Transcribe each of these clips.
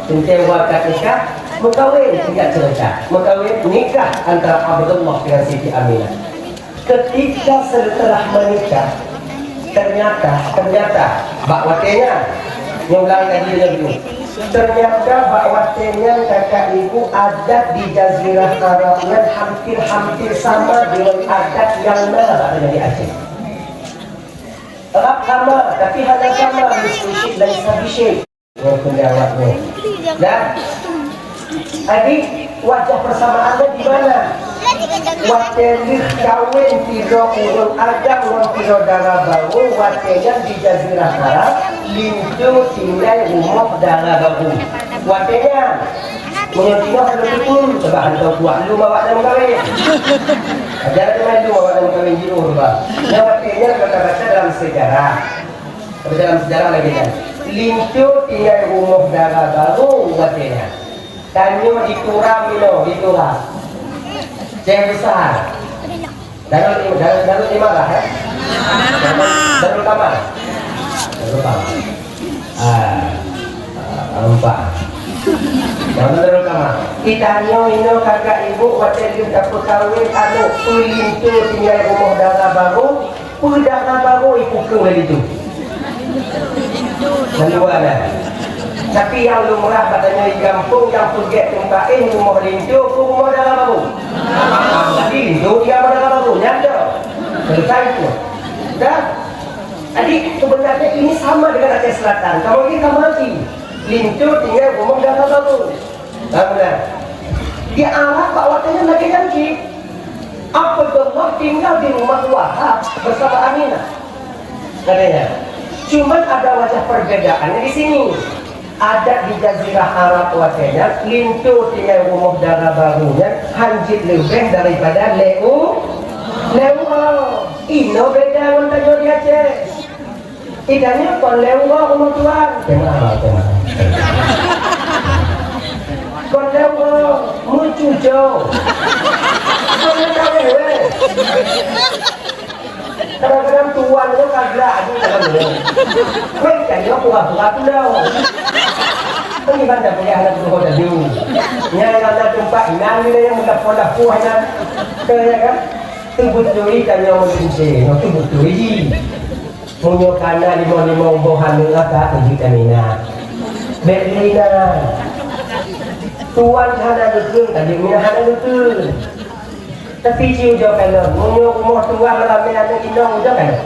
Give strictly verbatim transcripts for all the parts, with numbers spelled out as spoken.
Teuntèe akad nikah, meukawen tingkat seureuta. Meukawen nikah antara Abdullah dengan Siti Aminah. Ketika setelah menikah, ternyata, ternyata, bak watèe nyan, nyoe ulang kaji laju. Ternyata bak watèe nyan, kakak ibu, adat di Jazirah Arab nyan hampir-hampir sama dengan adat nyang na bak di Aceh. Rab sama, tapi hana sama, mislu syai' laisa bisyai'. Ngon peunjawab nyoe. Dah? Jadi, wajah persamaan di mana? Watèe lheueh kawén sidroe ureueng agam ngon sidroe dara barô, watèe nyan di Jazirah Arab, linto tinggai rumoh dara barô. Watèe nyan, meunyoe singoh hana teupeu, sabab hana tau kuat lom awak nyang meukawen. Ajaran teuma lom awak nyang meukawen jiôh, bah. Nyan watèe nyan ka tabaca dalam sejarah. Tapi dalam sejarah lagèe nyan. Linto tinggai rumoh dara barô watèe nyan. Tanyoe di Turam inoe, di Turam. Syekh Besar. Darul, Darul, Darul Imarah, eh? Darul Kamar. Darul Kamar. Darul Kamar. Ah, ah, nampak. Darul Kamar. Di tanyoe inoe kakak ibu watèe lheueh tapeukawen aneuk, peue linto tinggai rumoh dara barô, Peue dara barô ipukong lé linto. Meuluwa na. Tapi nyang lumrah bak tanyoe di gampông nyang peugèt teumpat éh rumoh linto, peue rumoh dara barô. Jadi linto tinggai dara barô, nyan dah. Selesai tu. Dah. Jadi sebenarnya ini sama dengan Aceh Selatan. Kamoe ini sama lagi. Linto tinggai rumoh dara barô. Nah, benar. Di Arab bak watèe nyan lagèe nyan cit. Abdullah tinggal di rumah Wahab bersama Aminah. Katanya, cuman ada wajah perbedaannya di sini. Adat di Jazirah Arab watèe nyan, linto tinggai rumoh dara barô nyan hanjeuet leubeh daripada lhèe u-, lhèe uroe. Inoe beda ngon tanyoe di Aceh. Itanyoe kon lhèe uroe umu tuan. Teumaha, teumaha. Kon lhèe uroe meucuco. Kon lhèe uroe weh. Kadang-kadang tuan nyoe ka glak aju dalam nyoe. Weh, itanyoe pura-pura tulông. Kan di mana boleh anak tuha tadi. Nyang ada tempat inan bila yang mudah-mudah puas inan. Betul ya kan? Teubeutôi tanyoe meunyoe, nyoe teubeutôi jih. Meunyoe kana limong-limong boh aneuk ata, keuh jeuet tamina. Bèk lé inan. Tuan hana geukheun, ka jeuet mina hana geukheun. Tapi ci ujoe kalon, meunyoe rumoh tuan ramè aneuk inong ujoe kalon.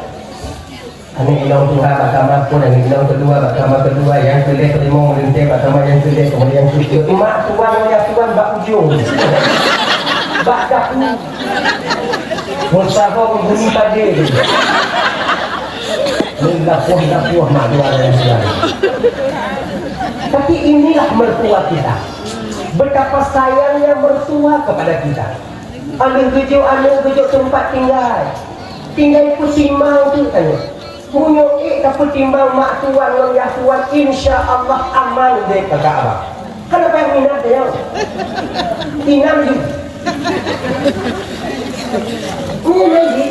Aneuk inong tuha bak kama phôn, aneuk inong keudua bak kama keudua, nyang keulhèe teurimong meulintèe bak kama nyang keulhèe, keumudian nyang keupeuet. Mak tuan ngon yah tuan bak ujong. Bak dapu. Mustafa membunyi pade. Meudapuah-dapuah mak tuan dan tuan. Tapi inilah mertua kita. Betapa sayangnya mertua kepada kita. Aneuk geujok, aneuk geujok teumpat tinggai. Tinggai peutimang tu tanyoe. Meunyoe ék tapeutimbang mak tuan ngon yah tuan, insya Allah aman udép kakak abang. Hana payah minat deh, yo. Ingat ju. Ingat ju.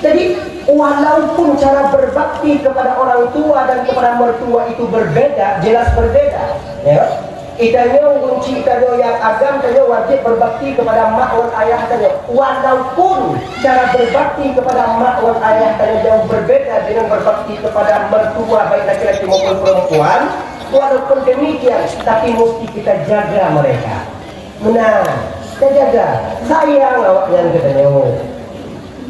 Jadi, walaupun cara berbakti kepada orang tua dan kepada mertua itu berbeda, jelas berbeda, ya. Itanyoe ureueng chik tanyoe nyang agam tanyoe wajéb beubakti keupada mak ngon ayah tanyoe. Walaupun cara beubakti keupada mak ngon ayah tanyoe jauh beubeda deungon beubakti keupada meutuah, baik laki-laki maupun peurempuan, walaupun demikian, tapi musti kita jaga mereka. Meunan, tajaga, sayang awaknyan keu tanyoe.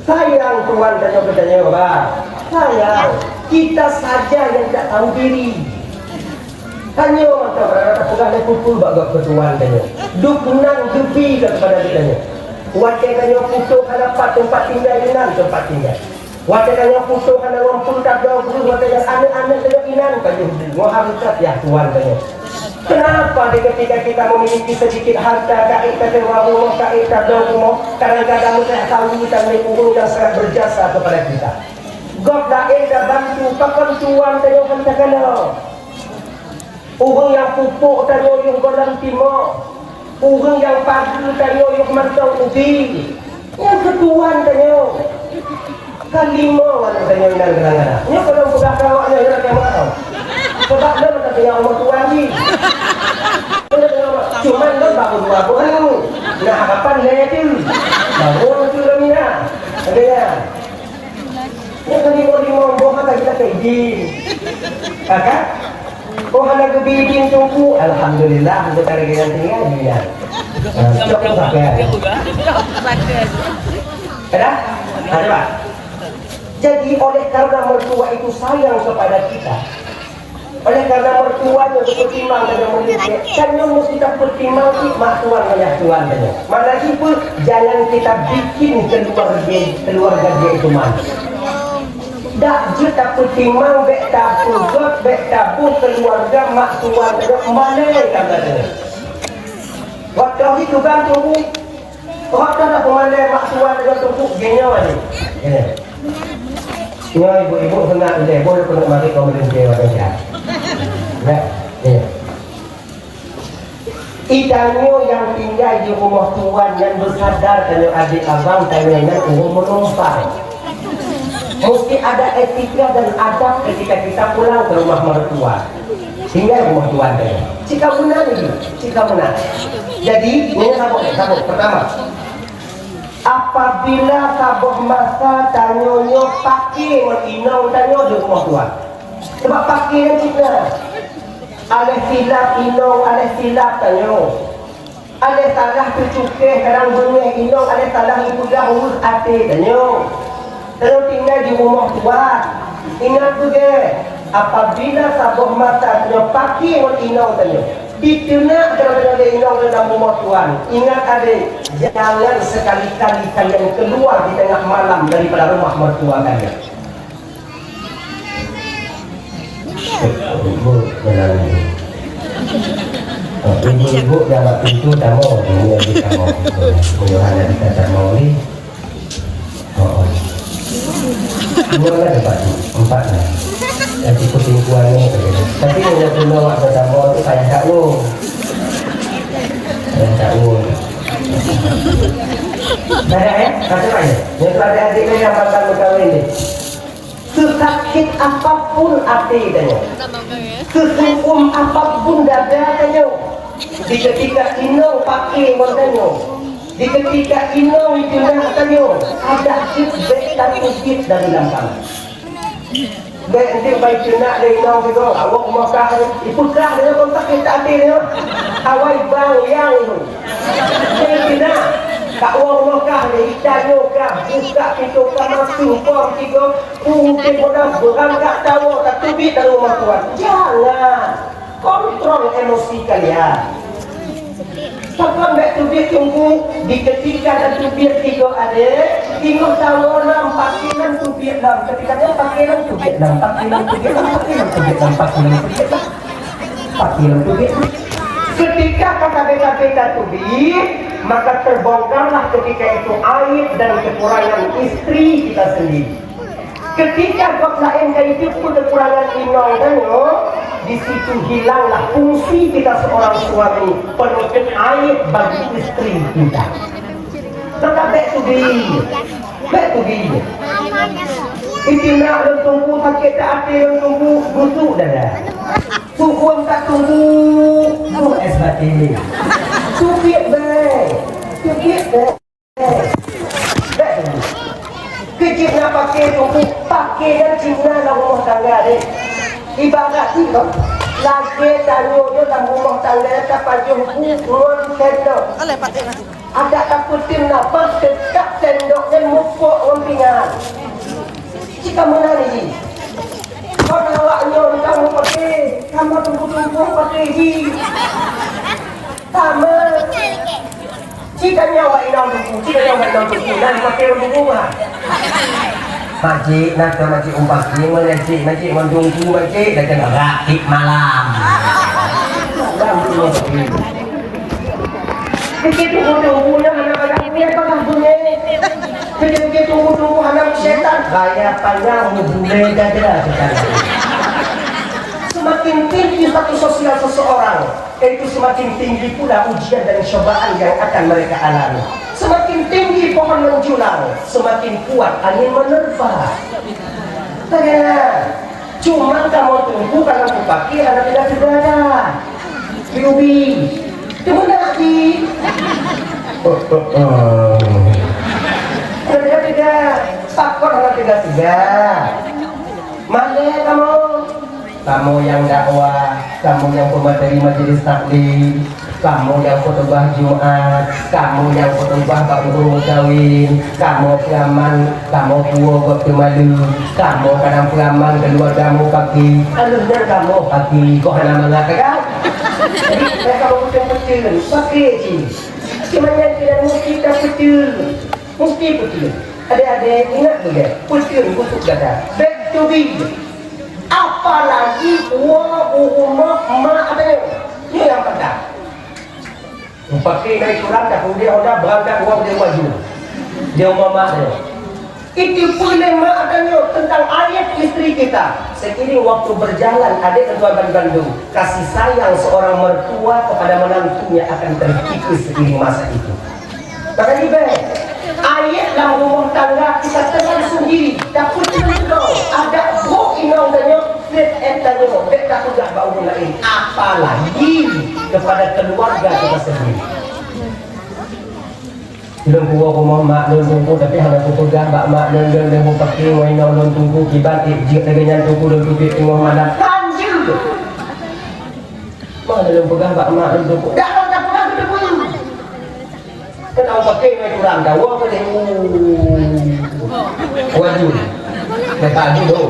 Sayang tuan tanyoe keu tanyoe, bah. Sayang, kita saja yang tak tahu diri. Tanyoe mantong rata peugah lé peue-peue bak gob keu tuan tanyoe. Duek nan geubi keupada geutanyoe. Watée tanyoe putôh hana pat teumpat tinggai, inan teumpat tinggai. Watée tanyoe putôh hana ngon peue tagoe breueh, watée nyan aneuk-aneuk tanyoe inan pajoh bu, ngon hareuta piah tuan tanyoe. Kenapa di ketika kita memiliki sedikit harta, ka ék tasewa rumoh, ka ék tagoe rumoh, kadang-kadang meusajan saweue tan lé ureuëng nyang sangat berjasa kepada kita? Gob laén tabantu, pakon tuan tanyoe han takalon? Ureuëng nyang pupuk tanyoe yoh gohlom timoh, ureuëng nyang pageue tanyoe yoh mantong ubi, nyan keuh tuan tanyoe. Kan lima ureuëng tanyoe inan kadang-kadang. Nyoe padub peugah keu awaknyan, nyoe lagée meunan. Sabab lôn ka tinggai umu tuan jih. Baru dua buah ni. Nah, kapan lé tu? Baru tu kami nak. Ada ya? Nyoe ka limong-limong boh mata kita kayak gini. Kakak? Oh, hana geubi idin Teungku. Alhamdulillah, bukan lagi yang tinggal dia. Nah, cok tu pakai. Ada? Ada, Pak? Jadi, oleh karena mertua itu sayang kepada kita, oleh karena mertua nyoe geupeutimang tanyoe meunyoe, tanyoe meusti tapeutimang cit mak tuan ngon yah tuan tanyoe. Makna jih peue? Jangan kita bikin keluarga, keluarga dia itu malu. Dak jeuet tapeutimang, bék tapeugöt, bék taboh keuluwarga mak tuan tanyoe malèe ka na deungoe. Watèe jih tuban Teungku, rot ka na peumalèe mak tuan tanyoe Teungku, geuh nyoe lé. Nyoe ibu-ibu seungat ilèe, boh keuneuk marit keu meulintèe watèe nyan. Ya, ya. Tanyoe nyang tinggai di rumoh tuan nyan beusadar tanyoe adék abang tanyoe nyan ureueng meunumpang. Mesti ada etika dan adab ketika kita pulang ke rumah mertua. Tinggai rumoh tuan tanyoe. Cit ka meunan lagi, cit ka meunan. Jadi, nyoe saboh, saboh. Pertama, apabila saboh masa tanyoe nyoe paké ngon inong tanyoe di rumoh tuan. Sebab paké nyan cit na. Aléh silap inong, aléh silap tanyoe. Aléh salah teucukéh kadang beungéh inong, aléh salah ipeugah uweuh até tanyoe. Tanyoe tinggai di rumoh tuan. Ingat beugèt, apabila saboh masa tanyoe paké ngon inong tanyoe, diteunak droe-droe lé inong dalam rumoh tuan. Ingat adék, jangan sekali-kali kalian keluar di tengah malam daripada rumah mertua kalian. Ibu menangis. Oh, ibu-ibu jaga pintu tamu, ini lagi tamu. Mudah-mudahan kita tamu ni. Oh, oh. Dua lah dapat tu, empat lah. Nanti kucing kuahnya. Tapi yang punya waktu tamu tu payah tak lu. Payah tak lu. Dah, dah, ya? Kata apa ya? Yang tu ada adik dia yang bakal berkahwin ni. Seusakét apapun até tanyoe, seuseuuem apapun dada tanyoe, di keutika inong paké ngon tanyoe, di keutika inong teunak tanyoe, adak jeuet bék tateubiet dari lam kama. Bék enteuk bai teunak lé inong sigoe, awak Mekah ni, ipeugah deungon sakét até nyoe. Awai bang yang itu. Bék teunak, ka awak Mekah ni, itanyoe kah, buka pintoe kamar, singkong sigoe, Mungkin bodoh, beurangkat tawoe tateubiet dari rumoh tuan. Jangan. Kontrol emosi kalian. Pakon bék teubiet Teungku, di keutika tateubiet tiga adék, ingat tawoe lam, paké lam teubiet lam. Keutika nyan paké lam teubiet lam, paké lam teubiet lam, paké lam teubiet lam, paké lam teubiet lam. Paké lam teubiet lam. Keutika ka tabé-tabé tateubiet, maka terbongkarlah keutika itu aib dan kekurangan istri kita sendiri. Keutika gob laén ka jiteupeue keukurangan inong tanyoe, di situ hilanglah fungsi kita seorang suami, penutup aib bagi istri kita. Maka bék teubiet, bék teubiet. Itina lôn Teungku, sakét até lôn Teungku, busuk dada. Sukon ka Teungku, buh es baté. Teubiet bék, teubiet bék. Keu cit na paké Teungku, paké nyan cit na lam rumoh tangga deh. Ibarat cit lom, lagèe tanyoe nyoe lam rumoh tangga nyan tapajoh bu ngon sendok. Adak tapeutem nafah teutab sendok nyan mupok ngon pingan. Cit ka meunan jih. Kon awak nyoe ka meupaké, sama teungku-teungku paké jih. Sama. Cit tanyoe awak inong teungku, cit tanyoe awak inong teungku, dan paké ureueng teungku bah. Makcik, na keu makcik umpah, ni mana cik, makcik ngon teungku, makcik, dah kena rakit malam. Malam tu, makcik. Keucit teungku-teungku nyan hana bagah, nyan bagah beungéh. Keucit-keucit teungku-teungku hana syaitan. Gaya pandang beubulé dada sekarang. Semakin tinggi status sosial seseorang, itu semakin tinggi pula ujian dan cobaan yang akan mereka alami. Semakin tinggi pohon menjulang, semakin kuat angin menerpa. Tanya, cuma kamoe teungku kalau kupake anak tidak sudah ada. Yubi, cuma nak Teuga-teuga, pakon hana teuga-teuga. Malèe kamoe. Kamoe nyang dakwah, kamoe nyang peumateri majelis taklim, kamoe nyang khutubah Jumat, kamoe nyang khutubah bak ureueng meukawen, kamoe peuraman, kamoe puwoe gob teumalu, kamoe kadang peuraman keuluwarga mupaki. Aleuh nyan kamoe paki, kok hana mangat teuga? Jadi, kamoe peuteun-peuteun, paki cit. Cuma nyan keunan musti tapeuteun. Musti peuteun. Adék-adék, ingat beugèt, peuteun khusos gata. Back to be. Apalagi woe u rumoh mak gata nyoe. Nyoe nyang peugah. Mupaki nai surat dak udeh ona beurangkat woe di waju. Di rumoh mak nyoe. Itu pun lé mak gata nyoe tentang aib istri kita. Seiring waktu berjalan, adék dan tuan bandum, kasih sayang seorang mertua kepada menantunya akan terkikis seiring masa itu. Makajih bèk, aib lam rumoh tangga kita telan sendiri, tapeuteun keudroe, adak brôk inong tanyoe, fitnah tanyoe, bèk tapeugah bak ureueng laén, apalagi kepada keluarga kita sendiri. Lôn puwoe rumoh mak lôn teungku, tapi hana kupeugah bak mak lôn, lôn leuh mupaki ngon inong lôn teungku, kiban ék jeuet lagèe nyan teungku lôn teubiet teungoh malam. Kan jeuet! Mana lôn peugah bak mak lôn teungku? Dak lôn tapeugah keu teungku. Keunoe paké mé kurang dawa keu lé. Waduh. Mé pagi tu.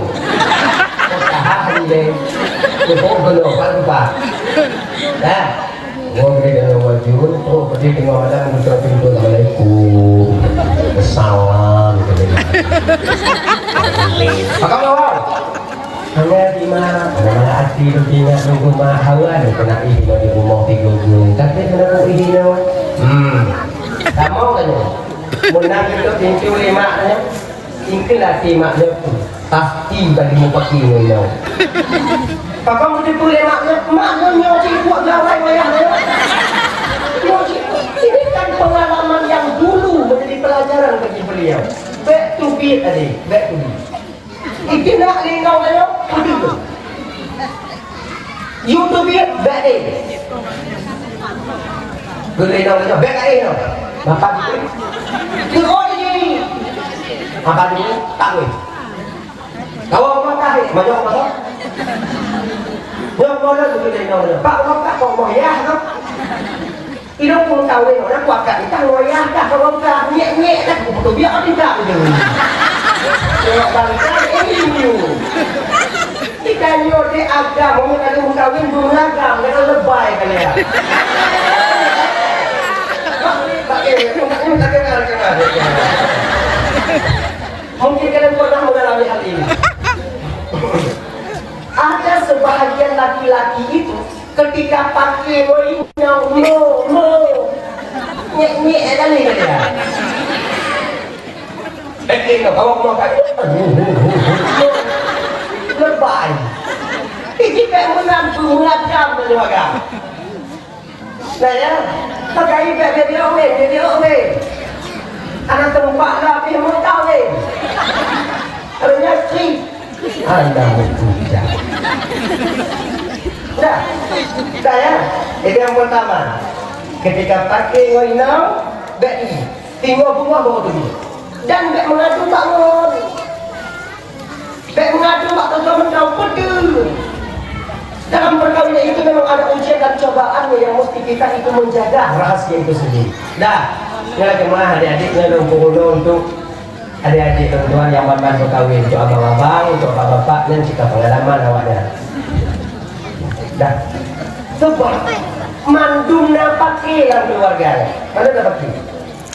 Tahan hari deh. Dia bawa kena apa lupa. Dah. Gua beri dengan wajun, oh, beri dengan malam, buka pintu, Assalamualaikum. Salam. Apa khabar? Hana di ma, hana mangat até lôn teuingat lôn keu ma, hawa lôn keuneuk ih lôn di rumoh tiga buleuen. Tapi keuneuk ih nyoe. Hmm. Kamoe ka nyoe. Meunan geutôb pintoe lé mak nyoe. Ingkeue até mak nyoe. Pasti ka dimupaki ngon nyoe. Pakon geuteupeue lé mak nyoe? Mak nyoe nyoe cit buet gawai wayah nyoe. Nyoe cit. Ini kan pengalaman yang dulu menjadi pelajaran bagi beliau. Back to beat tadi. Back to beat. Ih, keuneuk lé inong tanyoe, peudeuh. Yue teubiet, bèk deh. Geulé inong tanyoe, bèk deh inong. Bapak deh. Keu oh ini. Bapak deh, tak weh. Kawan rumah kah, eh? Banyak apa? Nyoe mana tu geulé inong tanyoe? Pak rumah kah, kok moh yah tu? Ilôn pun kawén, orang kuakat nikah, ngoyah dah, kawén kah, nyek-nyek dah, kupeuteubiak tingkah tu. Tengok bangsa, eh, ini. Kita nyoe dek agam, orang ada mengkawin, belum agam, jangan lebay kalian. Mungkin kalian pernah mengalami hal ini. Ada sebahagian laki-laki itu ketika pakai woi nyang mo, mo. Nyek, nyek, eh, kali kali ya. Eh, eh, kau mau kat. Lebai. Iji pek menantu mengagam keluarga. Nah ya, pakai bek dia dia weh, dia dia weh. Anak tempat lah dia mau kawin. Kalau nyastri, anda mau kerja. Dah, dah ya. Itu yang pertama. Ketika pakai ngon inong, bek ni. Tinggal bunga bawa tu. Dan bek mengadu bangun. Bek mengadu bak tuan-tuan mentau, betul. Dalam perkawinan itu memang ada ujian dan cobaan yang mesti kita itu menjaga rahasia itu sendiri. Dah, nyoe jemaah adik-adik, nyoe lôn peurunoe untuk adik-adik tuan-tuan yang baru berkawin, untuk abang-abang, untuk bapak-bapak, nyan cerita pengalaman awaknyan. Dah. Sebab mandum na paké lam keluarga. Mana na paké?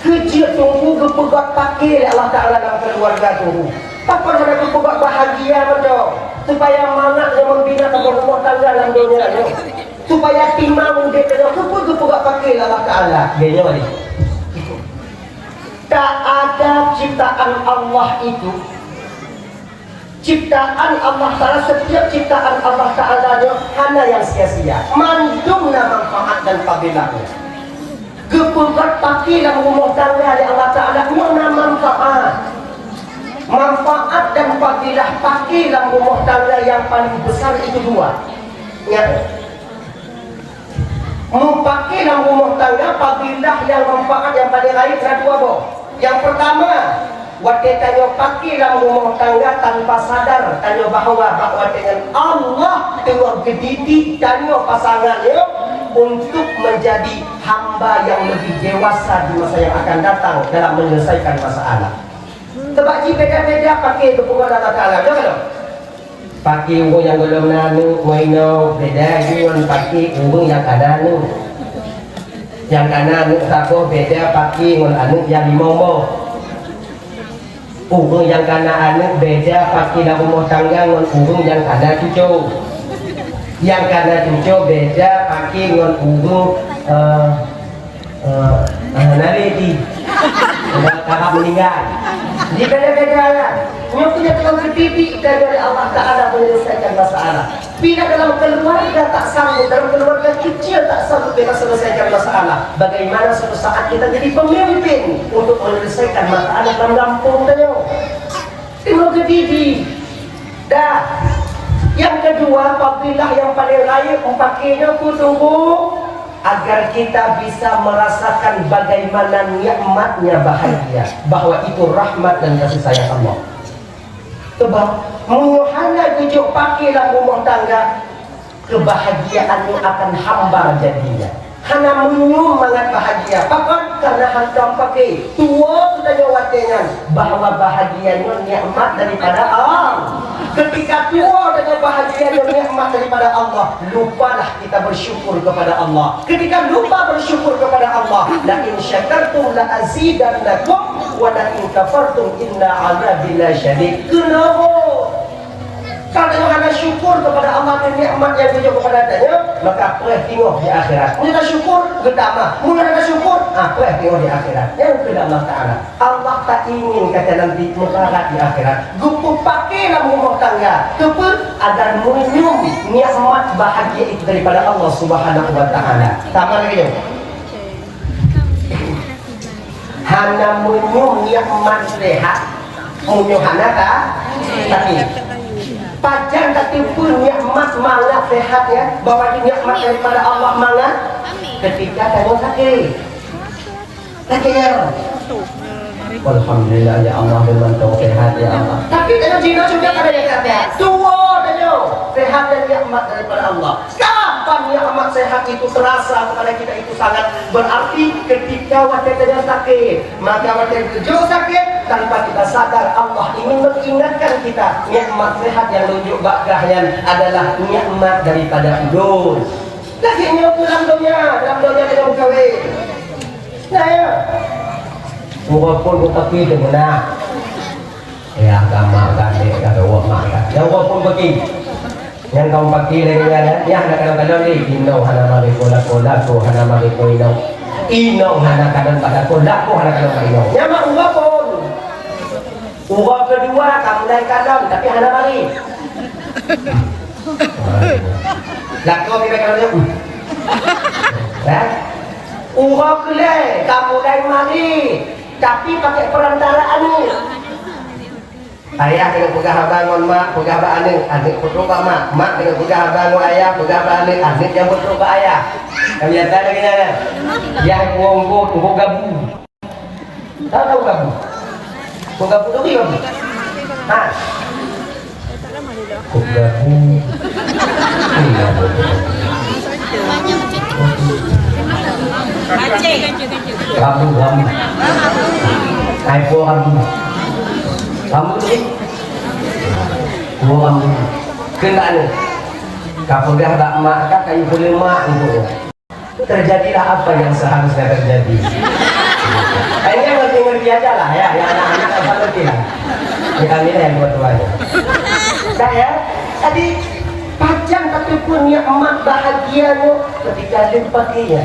Keu jeuet teungku geupeugöt paké lé Allah Taala lam keuluwarga teungku. Pakon hana geupeugöt bahagia mantong, supaya mangat nyang membina saboh rumoh tangga lam donya nyoe, supaya timang udép nyoe, keupeue geupeugöt paké lé Allah Taala? Lé nyoe ni. Tak ada ciptaan Allah itu Ciptaan Allah Taala, setiap ciptaan Allah Taala nyoe hana nyang sia-sia. Mandum na manfaat dan fadilahnya. Geupeugöt paké lam rumoh tangga lé Allah Taala nyoe na manfaat. Manfaat dan fadilah paké lam rumoh tangga nyang paling besar itu dua. Ingat, eh? Mupake lam rumoh tangga fadilah nyang manfaat nyang paleng rayeuk na dua boh. Nyang peurtama, watée tanyoe pake lam rumoh tangga tanpa sadar tanyoe bahwa bak watée nyan Allah teungoh geudidik tanyoe pasangan nyoe untuk menjadi hamba nyang leubeh dewasa di masa nyang akan datang dalam menyelesaikan masalah. Sabab jih beda-beda pake geupeugah Allah Taala, beutôi kan? Pake ureuëng nyang gohlom na aneuëk ngon inong beda jih ngon pake ureuëng nyang ka na aneuëk. Nyang ka na aneuëk saboh beda pake ngon aneuëk nyang limong boh. Ureuëng nyang ka na aneuëk beda pake lam rumoh tangga ngon ureuëng nyang ka na cucoe. Nyang ka na cucoe beda pake ngon ureuëng, eh, Eh, ah, naledi. Udah tahap meninggal. Jadi beda-beda lah. Nyoe punya tukang kedidik dari Allah Ta'ala menyelesaikan masalah. Bila dalam keluarga tak sanggup, dalam keluarga kecil tak sanggup kita selesaikan masalah, bagaimana suatu saat kita jadi pemimpin untuk menyelesaikan masalah dalam kampung tadi? Tengok kedidik. Dah. Yang kedua, fadilah yang paling rayeuk mupakenya kutubu agar kita bisa merasakan bagaimana nikmatnya bahagia, bahwa itu rahmat dan kasih sayang Allah. Coba, meunyoe hana geujok pake lam rumoh tangga, kebahagiaan nyoe akan hambar jadinya. Hana meunyoe mangat bahagia. Pakon? Karena hantom pake. Tuwo geutanyoe watée nyan bahwa bahagia nyoe nikmat daripada Allah. Ketika tuwo geutanyoe bahagia nyoe nikmat daripada Allah, lupalah kita bersyukur kepada Allah. Ketika lupa bersyukur kepada Allah, "La in syakartum la azidannakum, wa la in kafartum inna azabi lasyadid." Kenapa? Kalau hana syukur kepada Allah dan nikmat yang geujok kepada tanyoe, maka preh teungoh di akhirat. Meunyoe tasyukur, geutamah. Meunyoe hana syukur, ah, preh teungoh di akhirat. Nyang keuh Allah Taala. Allah tak ingin kata nanti meukarat di akhirat. Geupeupaké lam rumoh tangga. Keupeue? Agar meunyoe nikmat bahagia itu daripada Allah Subhanahu wa Taala. Sama lagi nyoe. Hana meunyoe nikmat sehat, meunyoe hana ta-, tapi pajan tateupeue nikmat mangat sehat, ya, bahwa nikmat daripada Allah mangat ketika tanyoe sakét. Sakét, ya. Alhamdulillah, ya Allah, memang tau sehat, ya Allah. Tapi tanyoe jinoe sudah kada sehat, ya. Tuwo tanyoe sehat dan nikmat daripada Allah. Kapan nikmat sehat itu terasa kepada kita itu sangat berarti ketika watée tanyoe sakét. Maka watée geujok sakét, tanpa kita sadar Allah ingin mengingatkan kita, nikmat sehat nyang lôn jok bak kah nyan adalah nikmat daripada Ulôn. Lagée nyoe dalam donya, dalam donya tanyoe meukawen. Nah, ya. Walaupun meukawen deungon na. Ya, agama gadek ka dua mak ka. Ya, walaupun paki. Nyang kaum paki lagi nyan, ya, hana kadang-kadang ni. Inong hana mari kola-kola, ko hana mari ko inong. Inong hana kadang pada kola, ko hana kadang pada inong. Nyan mak uroe pun. Uroe kedua, ka mulai kalon, tapi hana mari. Lakoe kita kalon nyan. Ya? Uroe keulhèe, ka mulai mari, tapi pakai perantaraan ni. Ayah keuneuk peugah haba ngon mak, peugah bak aneuk, aneuk peutrok bak mak, mak keuneuk peugah haba ngon ayah, peugah bak aneuk, aneuk nyang peutrok bak ayah. Kan biasa lagèe nyan, kan? Yah, uroe, uroe, uroe gabu. Tahu, tahu gabu? Uroe gabu tu gabu. Ha. Uroe gabu. Rabu, Rabu. Hai, po Rabu. Rabu tu, eh? Po Rabu. Keunan. Ka peugah bak mak, ka kayu peuleumak untuk. Terjadilah apa yang seharusnya terjadi. Hanya ngerti-ngerti aja lah ya, yang anak-anak asal ngerti lah. Ya, kami lah yang tua-tua aja. Dah ya? Jadi, pajan tapi pun nikmat bahagia nyoe ketika lupa dia.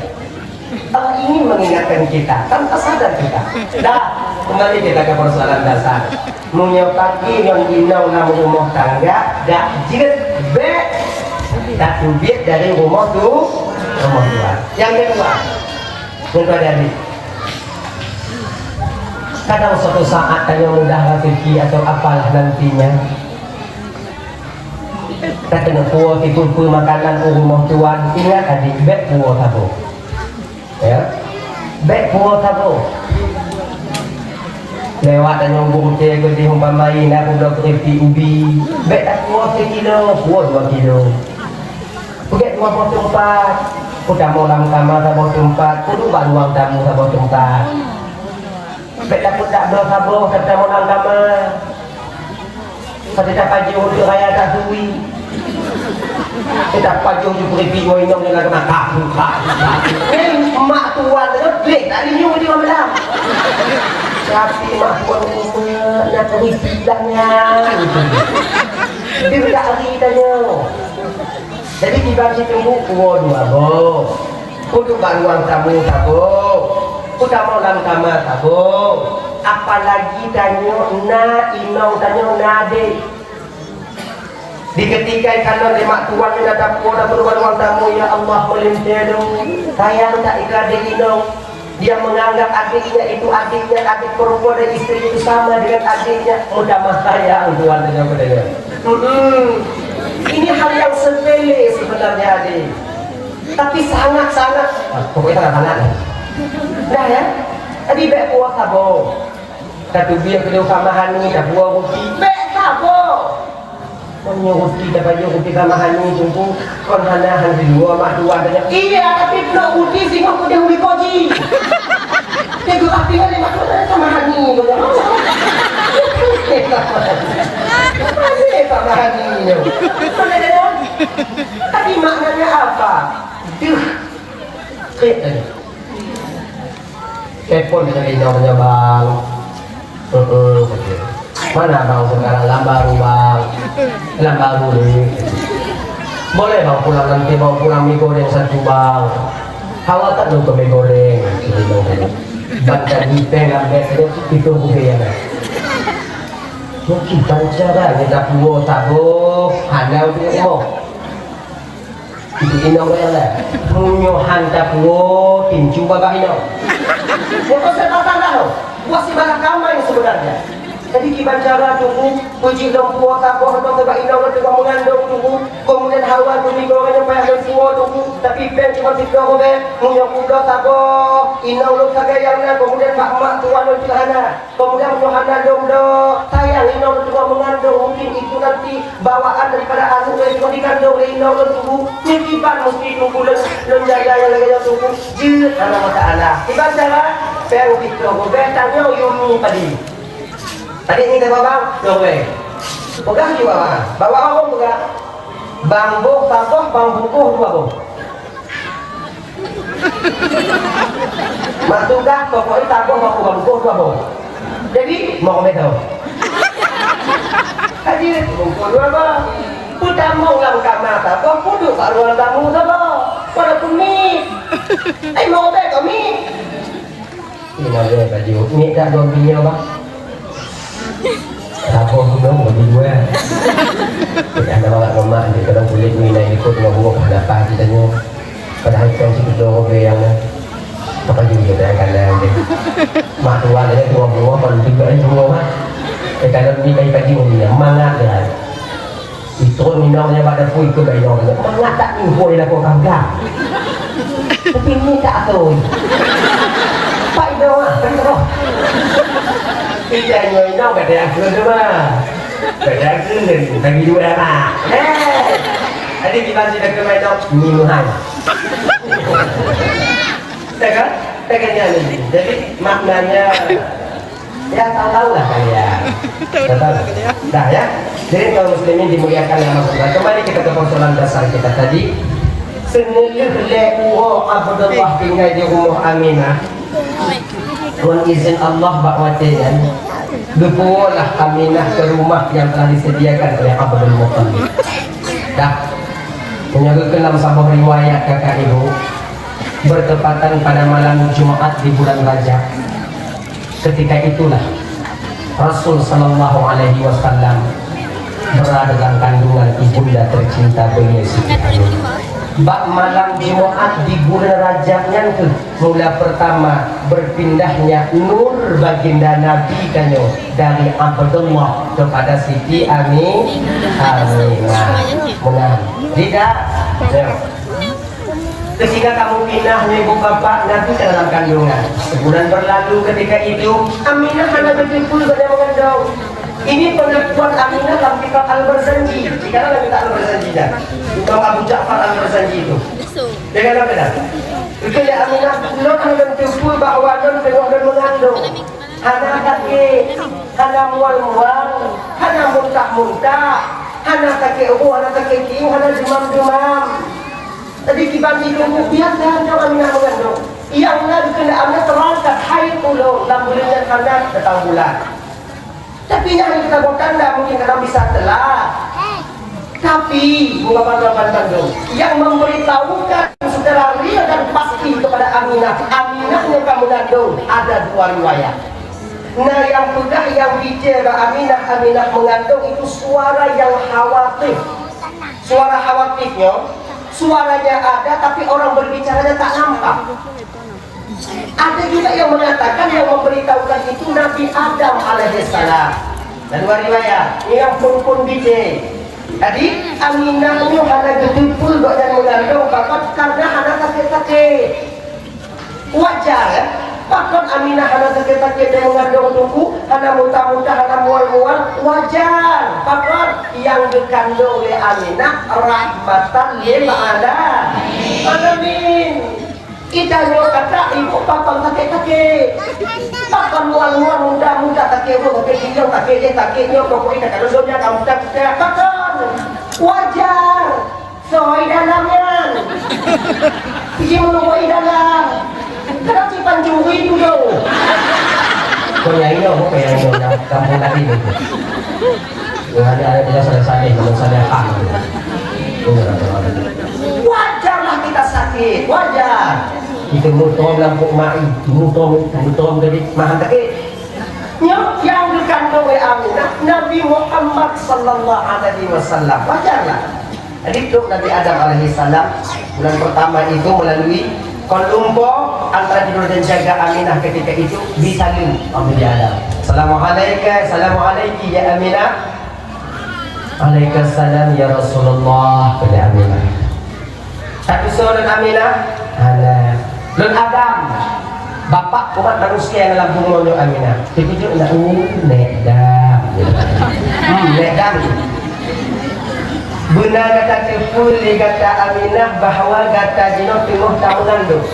Allah ingin mengingatkan kita tanpa sadar kita. Dah, kembali kita ke persoalan dasar. Meunyoe paki ngon inong lam rumoh tangga, dak jeuet bèk tateubiet dari rumoh tu, rumoh tuan. Nyang keudua, nyang keudua jadi, kadang suatu saat tanyoe mudah rezeki atau apalah nantinya. Ka keuneuk puwoe sipeue-peue makanan u rumoh tuan, ingat adik, bék puwoe saboh. Ya. Bék puwoe saboh. Lewat tanyoe gurutée keudeh umpama na peubloe keuripik ubi, bék tapuwoe sikilo, puwoe dua kilo. Peugét dua boh teumpat, peutamong lam kama saboh teumpat, peuduek bak ruang tamu saboh teumpat. Bék tapeudak bloe saboh, peutamong lam kama. Ka teuka pajoh untuk raya tasui. Teuka pajoh ju keuripik ngon inong nyang na kaku, kaku, kaku. Eh, mak tuan tu gleh tak linyueng di malam. Tapi mak tuan umat na keuripik dah nyan. Dia tak hari tanya. Jadi kiban siteungoh puwoe dua boh. Peuduek bak ruang tamu saboh. Peutamong lam kama saboh. Apalagi tanyoe na inong, tanyoe na adék. Di ketika ikalon lé mak tuan nyang na tapuwoe dan peuduek bak ruang tamu, ya Allah, meulintèe lôn. Sayang that keu adék inong. Dia menganggap adiknya itu adiknya, adik perempuan dan istri itu sama dengan adiknya. Mudah mah sayang Tuhan dengan mereka. Mm-mm. Ini hal yang sepele sebenarnya, adik. Tapi sangat-sangat, ah, pokoknya sangat-sangat lah. Dah ya? Tadi baik puasa, boh. Tateubiet keu dosa mahani, tapuwoe ruti, bék saboh. Meunyoe ruti tapajoh ruti ka mahani, Teungku, kon hana han siluweue mak tuan tanya. Iya, tapi bloe ruti singoh keudeh u likot jih. Teungku, tapi kan lima puluh sama hani, kata. Masih sama hani, nyoe. Tapi maknanya apa? Deuh. Klik aja. Telepon dari nomornya, "Bang." "Heeh," kata. "Mana abang sekarang?" "Lam baru, Bang." "Lam baru ni." "Boleh, Bang, pulang nanti, Bang, pulang mi goreng satu, Bang." "Hawa tak nonton mi goreng?" Ban tadi teh lam beg tu, itu bukan yang lain. Mungkin pancara ni tak puas, tak boh, hana untuk boh. Itu inong nyang lain. Meunyoe han tapuwoe, pincu babah inong. Nyoe kon seubatang dah, buah sibalah kamai sebenarnya. Jadi kiban cara Teungku, peujeuet lom puwoe saboh lom bak inong lôn teungoh meungandong Teungku. Keumudian hawa Teungku nyoe payah lôn puwoe Teungku. Tapi péng cuma siplôh ribèe, meunyoe kubloe saboh, inong lôn sagai nyang na, keumudian bak mak tuan lôn pih hana. Keumudian meunyoe hana lôn bloe, sayang inong lôn teungoh meungandong, mungkin itu nanti bawaan daripada aneuk nyang teungoh digandong lé inong lôn Teungku. Nyoe kiban musti Teungku lôn, lôn jaga nyang lagèe nyoe Teungku. Jeuet hana masalah. Kiban cara, péng siplôh ribèe tanyoe yue mi padi. Tadi ni teuka bang, dua ribèe. Peugah juga bang. Bawa abang peugah. Bang boh saboh, bang bungkôh dua boh. Mak tugas pokoknya saboh mak ubah bungkôh dua boh. Jadi, mau ambil tahu. Haji bungkôh dua boh. Peutamong lam kama saboh, peuduek bak ruang tamu saboh. Pada peumiet. Eh, mau ambil kami. Ina lé baju. Ni dak dua bini, Abang? Saboh gunong bagi dua. Dah ada awak rumah di dalam kulit ni naik ikut dengan bunga pada apa kita ni. Padahal kan si kedua orang yang apa juga dah kanan dia. Mak tua dia dua bunga, kalau tiga ni dua mah. Eh, kalau ni kayu baju ni, mangat dia. Itron inong nyan bak dapui keu bak inong nyan. Mangat tak minggu di lakoe kah? Tapi ni tak atur. Pak inong ah, kan roh. Ija nyoe inong kata aku tu mah. Kata aku kan bagi dua anak. Eh. Tadi kita sudah ke main dok ni muhai. Ya kan? Ya kan, ya, ni. Jadi maknanya Ya, tahu-tahulah kalian. Tahu-tahu kalian. Dah ya. Jadi kaum muslimin dimuliakan yang Allah. Kembali kita ke persoalan dasar kita tadi. Seungeulheueh lhèe uroe Abdullah tinggai di rumoh Aminah. Ngon izin Allah bak watèe nyan, geupuwoe lah Aminah ke rumah yang telah disediakan oleh Abdul Muttalib. Dah. Meunyoe geukheun lam saboh riwayat kakak ibu, bertepatan pada malam Jumat di bulan Rajab. Ketika itulah Rasul sallallahu alaihi wasallam berada dalam kandungan ibunda tercinta beliau Siti Aminah. Bak malam Jumat di buleuen Rajab nyan kheueh mula peurtama beupindahnya nur baginda Nabi tanyoe dari Abdullah kepada Siti Ami-, Aminah. Meunan. Tidak? Ya. Ketika kamu pindah, ibu bapak, Nabi ka dalam kandungan. Sebulan berlalu ketika itu, Aminah hana beuteupeue gobnyan meugandong. Ini pengakuan Aminah lam kitab Al-Barzanji. Sekarang lam kitab Al-Barzanji dah. Imam Abu Ja'far Al-Barzanji itu. Dia kata apa dah? Itu ya Aminah, lôn hana lôn teupeue bahwa lôn teungoh lôn meugandong. Hana sakét, hana mual-mual, hana muntah-muntah, hana sakét uroe, hana sakét kieng, hana demam-demam. Jadi kiban itu biasa hana Aminah meugandong. Nyang na dikeue Aminah terangkat hai ulôn lam buleuen nyan hana datang bulan. Tapi nyan hana geutanyoe tanda mungkin kadang bisa telat. Tapi, mengapa tuan bandum, yang memberitahukan secara real dan pasti kepada Aminah, Aminah nyang ka meugandong, ada dua riwayat. Na nyang peugah nyang bicé bak Aminah, Aminah meugandong itu suara yang khawatif. Suara khawatif nyoe, suaranya ada tapi orang berbicaranya tak nampak. Ada juga yang mengatakan yang memberitahukan itu Nabi Adam alaihissalam. Dan dua riwayat, nyang phon-phon bicé. Jadi, Aminah nyoe hana geuteupeue gobnyan meugandong pakon karena hana sakét-sakét. Wajar, ya? Pakon Aminah hana sakét-sakét dan meugandong teungku, hana muntah-muntah, hana mual-mual, wajar. Pakon nyang geukandong lé Aminah rahmatan lil ala-, alamin. Kita nyoe kata ibu pakon sakét-sakét. Pakon mual-mual, muntah-muntah, sakét uroe, sakét ginjang, sakét jih, sakét nyoe, pokok ita ka lôn donya, kamu tak kita pakon. Wajar. Soe i dalam nyan. Iji meununggu i dalam. Kadang si pancuri tu do. Kau nyai nyoe, kau nyai nyoe, kampung tadi tu. Yang ada, ada dia saleh-saleh, nama saleh hak. Wajarlah kita sakit, wajar. Kita mutrom lam pok mai, mutrom, mutrom jadi mahal sakit. Nyoe nyang geukandong lé Aminah, Nabi Muhammad sallallahu alaihi wasallam. Wajarlah. Jadi, trok Nabi Adam alaihissalam, bulan pertama itu melalui kon lumpoe antara tidur dan jaga Aminah ketika itu disaleuem oleh Nabi Adam. "Assalamualaikum, assalamualaikum ya Aminah." "Waalaikumsalam ya Rasulullah," kata Aminah. "Tapi soe lôn Aminah?" "Hana. Lôn Adam, bapak umat manusia nyang lam bumoe nyoe, Aminah." Teukeujot na, "Oh, Nek Dam." Hmm, Nek Dam. Beuna gata teupeue lé gata Aminah bahwa gata jinoe teungoh tameugandong.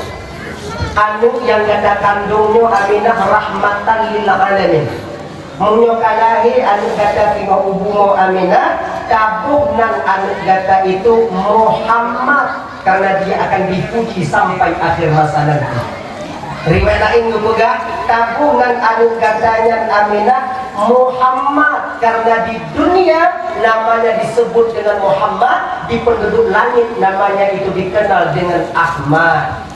Aneuk nyang gata kandong nyoe Aminah rahmatan lil alamin. Meunyoe ka lahé aneuk gata singoh u bumoe Aminah, taboh nan aneuk gata itu Muhammad, karena dia akan dipuji sampai akhir masa nanti. Riwayat laén geupeugah, taboh nan aneuk gata nyan Aminah Muhammad, karena di dunia namanya disebut dengan Muhammad, di penduduk langit namanya itu dikenal dengan Ahmad.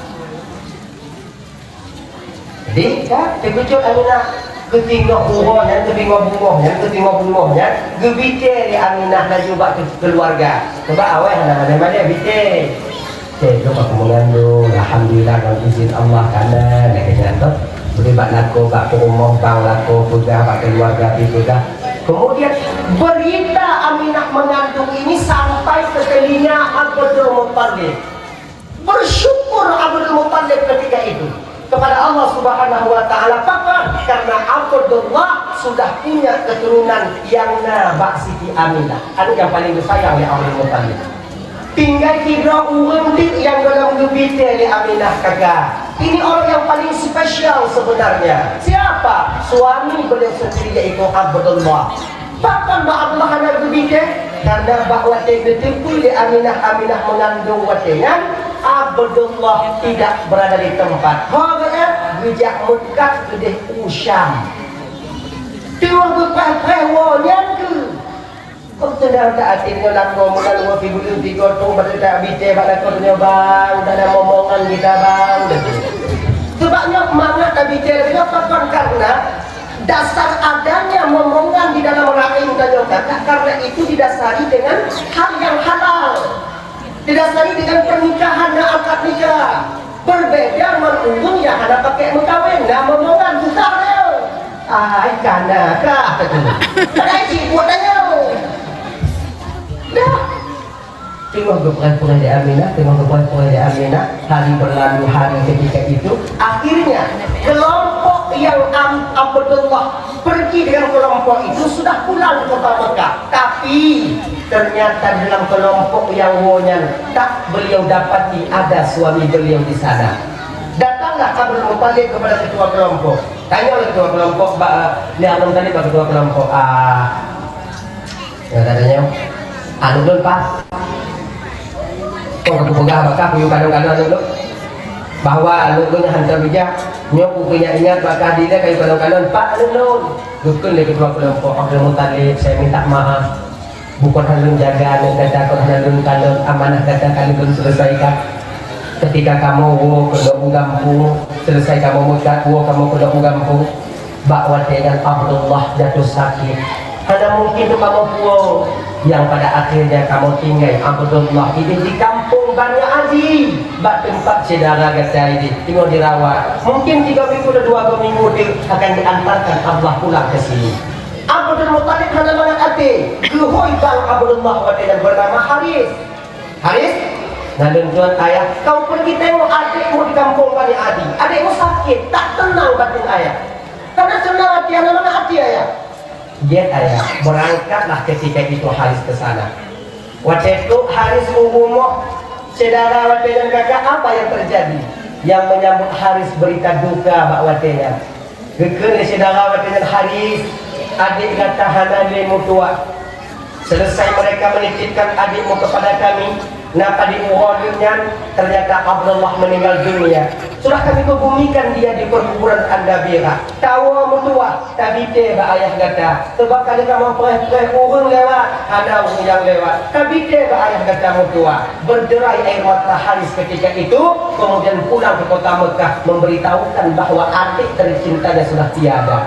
Jadi, ka teukeujot Aminah, keutingok uroe nyan, keutingok bungoh nyan, keutingok bungoh nyan, geubitée lé Aminah laju bak keu-, keuluwarga. Sabab awai hana malée-malée bitée. "Cek, keu bak meugandong, alhamdulillah, ngon izin Allah, kana lagée nyan tu." Bri bak lakoe, bak peurumoh, bang lakoe, peugah bak keuluwarga pih peugah. Kemudian, berita Aminah mengandung ini sampai ke telinga Abdul Muttalib. Bersyukur Abdul Muttalib ketika itu kepada Allah Subhanahu wa Ta'ala. Pakon? Karena Abdullah sudah punya keturunan yang na bak Siti Aminah. Aneuk nyang paling geusayang lé Abdul Muttalib. Tinggai sidroe ureueng teuk nyang gohlom geubitée lé Aminah kaka. Ini orang yang paling spesial sebenarnya. Siapa? Suami beliau sendiri, yaitu Abdullah. Pakon bak Abdullah hana geubitée? Karena bak watée geuteupeue lé Aminah, Aminah meungandong watée nyan, Abdullah tidak berada di tempat. Ho geuh geujak meukat keudeh u Syam. Teungoh geupreh-preh woe nyan keuh. Kok teudang ta até nyoe lakoe meunan woe sibuleuen sigoe tông bak teutak bitée bak lakoe nyoe, bang, dana momongan gita, bang. Sebab nyoe mangat tabitée nyoe pakon karena dasar adanya momongan di dalam rahim tanyoe kakak, karena itu didasari dengan hal yang halal. Didasari dengan pernikahan dan akad nikah. Berbeda ngon ureueng nyang hana pakai meukawen, na momongan susah dia. Ai, kana kah kata. Padahai cik buat tanya. Dah. Teungoh geupeugah-peugah lé Aminah, teungoh geupeugah-peugah lé Aminah, hari berlalu, hari ketika itu, akhirnya kelompok yang Am-, Abdullah pergi dengan kelompok itu sudah pulang ke kota Mekah. Tapi, ternyata dalam kelompok yang woe nyan tak beliau dapati ada suami beliau di sana. Datanglah Abdul Muttalib kepada ketua kelompok. Tanya oleh ketua kelompok, ba, ni Abdul Muttalib bak ketua kelompok. Ah, Ya, katanya, aneuk lôn pat. Kon ka kupeugah bak kah kuyue kalon-kalon aneuk lôn, bahwa aneuk lôn hantom bijak. Nyoe kukeuingat-ingat bak kah dilèe kayue kalon-kalon, pat aneuk lôn. Geukheun lé ketua kelompok Abdul Muttalib, "Saya minta maaf. Bukon hana lôn jaga aneuk gata, kon hana lôn kalon amanah gata ka lôn selesaikan. Ketika kamoe woe keunoe u gampông, selesai kamoe meukat, woe kamoe keunoe u gampông." Bak watèe nyan Abdullah jatuh sakét. Hana mungkin teupeu puwoe. Nyang pada akhirnya kamoe tinggai Abdullah idéh di kampung Bani Adi, bak teumpat syedara gata idéh teungoh dirawat. Mungkin tiga minggu atau dua minggu teuk akan diantarkan Abdullah pulang ke sini. Abdul Muttalib hana mangat até. Geuhôi bang Abdullah watèe nyan bernama Haris. Haris, na lôn tuan ayah, kau pergi tengok adikmu di kampung Bani Adi. Adikmu sakit, tak tenang batin ayah. Karena senang hati, hana mangat até ayah. Jeuet ayah, berangkatlah ketika itu Haris ke sana. Watèe trôk Haris u rumoh syedara watèe nyan, kakak, apa yang terjadi? Yang menyambut Haris berita duka bak watèe nyan. Geukheun lé syedara watèe nyan, "Haris, adék gata hana lé meutuwah. Selesai mereka menitipkan adikmu kepada kami, na padum uroe lheueh nyan, ternyata Abdullah meninggal dunia. Sudah kami kebumikan dia di perkuburan Andabira. Tawoe meutuwah, tabitée bak ayah gata. Teubak ka lheueh kamoe preh-preh ureueng lewat, hana ureueng nyang lewat. Tabitée bak ayah gata meutuwah." Berderai air mata Haris ketika itu, kemudian pulang ke kota Mekah memberitahukan bahwa adik tercintanya sudah tiada.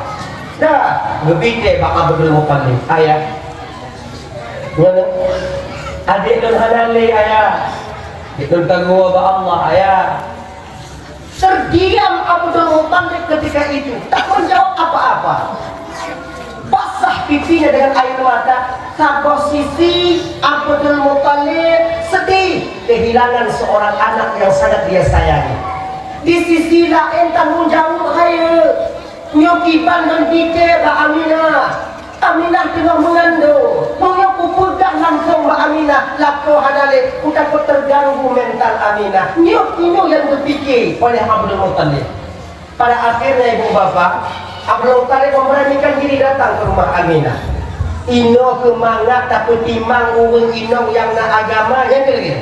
Dah, geubitée bak Abdul Muttalib, "Ayah, nyoe, adék lôn hana lé, Ayah. Adék lôn ka geuwoe bak Allah, Ayah." Terdiam Abdul Muttalib ketika itu, tak menjawab apa-apa. Basah pipinya dengan air mata. Saboh sisi Abdul Muttalib sedih kehilangan seorang anak yang sangat dia sayangi. Di sisi laén tanggung jawab rayeuk. Nyoe kiban lôn titée bak Aminah. Aminah teungoh meungandong. Meunyoe kupeugah langsong bak Aminah, lakoe hana lé, kutakot terganggu mental Aminah. Nyoe, nyoe nyang geupike oleh Abdul Muttalib. Pada akhirnya, ibu bapak, Abdul Muttalib memberanikan diri datang ke rumah Aminah. Inoe keu mangat tapeutimang ureueng inong nyang na agama, nyan keu lagèe.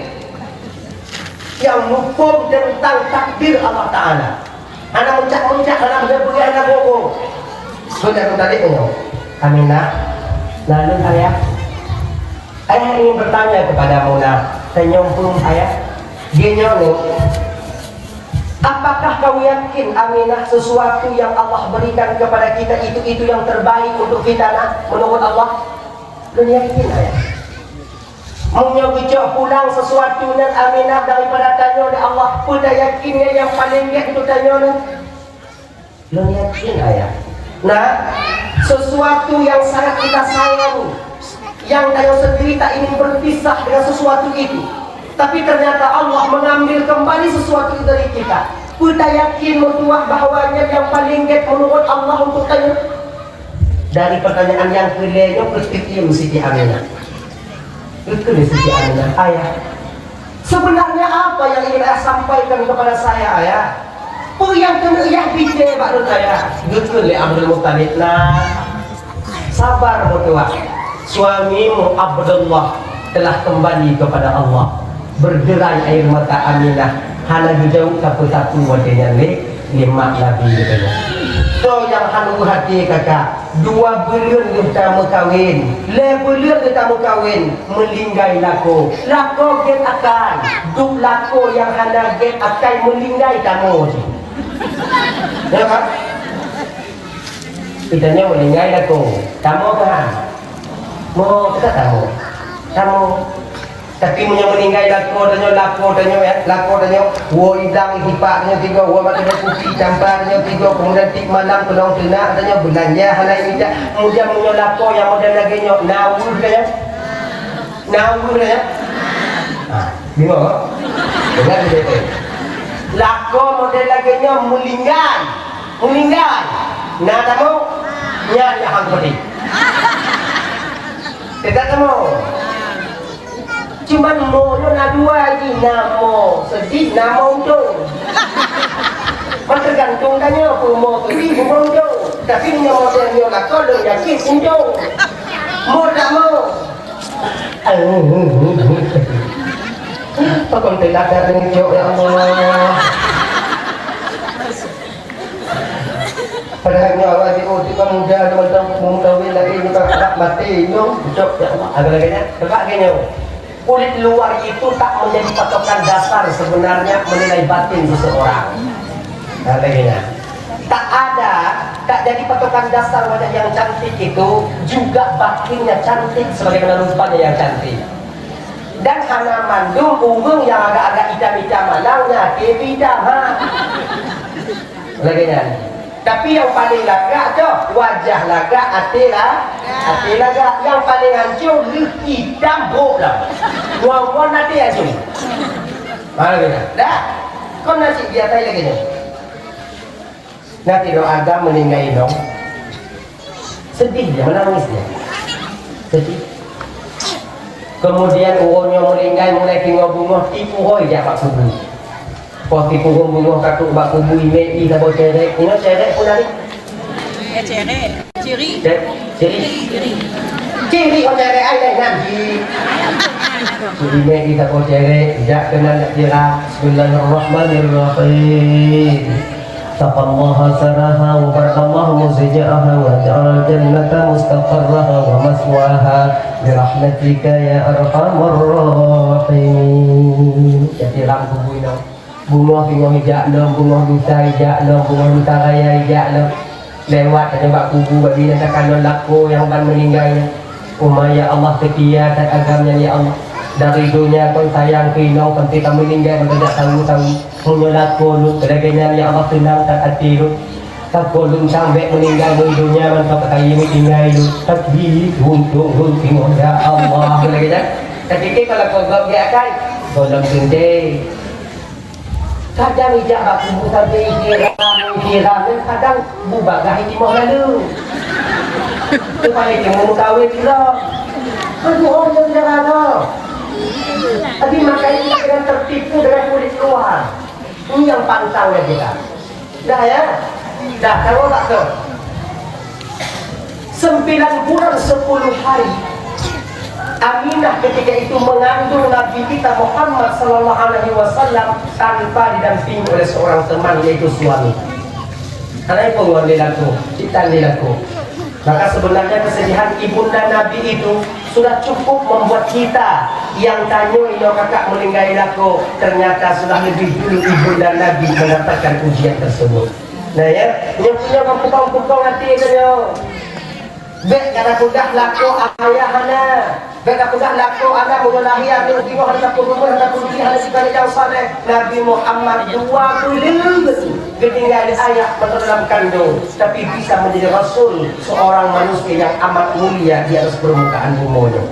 Nyang muphom teuntang takdir Allah Taala. Hana meucak-meucak, hana beugah-beugah, hana bohong. Kheun Abdul Muttalib nyoe, "Aminah, na lôn ayah. Ayah ingin bertanya kepadamu, nah, tanyong peue ayah?" Geunyoe nyoe, "Apakah kau yakin, Aminah, sesuatu yang Allah berikan kepada kita itu, itu yang terbaik untuk kita, nah, menurut Allah?" "Lôn yakin, ayah." "Meunyoe geucok pulang sesuatu nyan, Aminah, daripada tanyoe lé Allah, peue tayakin nyan nyang paleng gét untuk tanyoe nyan?" "Lôn yakin, ayah." Nah, sesuatu yang sangat kita sayang, yang tanyoe sendiri tak ingin berpisah dengan sesuatu itu. Tapi ternyata Allah mengambil kembali sesuatu itu dari kita. Peue tayakin meutuwah bahwa nyan nyang paleng gét menurut Allah untuk tanyoe? Dari pertanyaan nyang keulhèe nyoe, keuteuk iem Siti Aminah. Geukheun lé Siti Aminah, "Ayah, sebenarnya apa yang ingin ayah sampaikan kepada saya, ayah? Peue nyang keuneuk yah pike bak lôn, ayah?" Geukheun lé Abdul Muttalib, "Nah, sabar meutuwah. Suamimu Abdullah telah kembali kepada Allah." Berderai air mata Aminah, hana geujaweueb sapeue-sapeue watèe nyan lé, lé mak Nabi, katanya. Soe nyang hana hati, kakak? Dua buleuen lheueh tameukawen, lhèe buleuen lheueh tameukawen, meulinggai lakoe. Lakoe gét akai, duek lakoe nyang hana gét akai meulinggai tamong jih. Ya kan? Geutanyoe meulinggai lakoe, tamong keuhan. Mo, teuka tamong. Tamong. Tapi meunyoe meuninggai lakoe tanyoe, lakoe tanyoe, ya, lakoe tanyoe, woe idang, sipak tanyoe tiga, woe maté kupi, campa tanyoe tiga, kemudian tiep malam keunong teunak tanyoe, beulanja hana mita. Kemudian meunyoe lakoe nyang model lagèe nyoe, na ureueng tanyoe? Na ureueng tanyoe? Ha, bingung, ha? Dengar baik-baik. Lakoe model lagèe nyoe meuninggai. Meuninggai. Na tamong? Nyan nyang hang seudih. Teuka tamong. Cuman mo nyoe na dua jih, na mo seudih, na mo untông. Maka teugantung tanyoe, peue mo seudih, peue mo untông. Tapi nyoe model nyoe lakoe lôn yakin untông. Mo tak mo? Pakon teulat dak neucok, ya Allah. Padahai nyoe awak jiôh tika muda, mantong meukawen lagi, nyoe ka maté nyoe, cok, ya Allah. Ada lagi nyan? Sebab lagèe nyoe. Kulit luar itu tak menjadi patokan dasar sebenarnya menilai batin seseorang. Nah, lagèe nyan. Tak ada, tak jadi patokan dasar wajah yang cantik itu juga batinnya cantik sebagaimana rupanya yang cantik. Dan hana mandum ureueng nyang agak-agak itam-itam malang nyan até pih itam, ha. Lagèe nyan. Tapi nyang paleng lagak tu, wajah lagak, até la-, até lagak. Nyang paleng hancô, lheueh itam brôk lam. Wan-wan até hancô. Ha, lagèe nyan. Dah. Kon na cit biasa lagèe nyan. Nanti doa agam meuninggai inong. Sedih dia, menangis dia. Sedih. Kemudian uroe nyoe meuninggai, mulai tingoh beungoh, tiep uroe jak bak kubu. Poh tiep uroe beungoh ka trôk bak kubu, imè ie saboh cèrèk. Ingat cèrèk peue nan? Eh, cèrèk. Ciri. Cèrèk. Ciri. Ciri. Ciri, oh, cèrèk ai laén nyan. Ciri. Imè ie saboh cèrèk, jak keunan jak siram. Bismillahirrahmanirrahim. Saqallaha saraha wa barakallahu muzijaaha wa ja'al jannata mustaqarraha wa maswaha bi rahmatika ya arhamar rahimin. Jadi lam kubu inong. Beungoh singoh ijak lom, beungoh lusa ijak lom, beungoh lusa raya ijak lom. Lewat aja bak kubu babi nyang takalon lakoe nyang ban meuninggai nyan. Uma ya Allah, seutia that agam nyan ya Allah. Dari donya kon sayang keu inong sampai ka meuninggai mantong jak tahu-tahu. Meunyoe lakoe lôn lagèe nyan ya Allah, seunang that até lôn. Lakoe lôn sampai meuninggai ngon donya mantong ka kayém tinggai lôn. Tapi untung lôn singoh ya Allah lagèe nyan. Tapi ke kalau kau gop dia akai, golom teuntèe. Kadang ijak bak kubu sabe siram, siram, kadang bubagaih timoh lalu. Supaya jangan meukawen juga. Aduh, oh, jangan jaga tu. Tapi makanya kita jangan tertipu dengan kulit luar. Ini yang pantang ya kita. Dah ya? Dah, tahu tak tu? Sembilan bulan sepuluh hari, Aminah ketika itu mengandung Nabi kita Muhammad sallallahu alaihi wasallam tanpa didampingi oleh seorang teman, yaitu suami. Karena itu ngon dilaku, kita dilaku. Maka sebenarnya kesedihan ibunda Nabi itu sudah cukup membuat kita yang tanyoe inoe kakak meninggai lakoe, ternyata sudah lebih dulu ibunda Nabi mendapatkan ujian tersebut. Nah ya, nyoe punya pukong-pukong hati itu nyoe. Bèk gata peugah lakoe ayah hana. Bèk gata peugah lakoe aneuk meunyoe lahé aneuk jiwoe hana tapeurumoh, hana tapeudidik, hana sikali nyang saleh. Nabi Muhammad dua buleuen geutinggai lé ayah mantong dalam kandong, tapi bisa menjadi rasul, seorang manusia yang amat mulia di atas permukaan bumoe nyoe.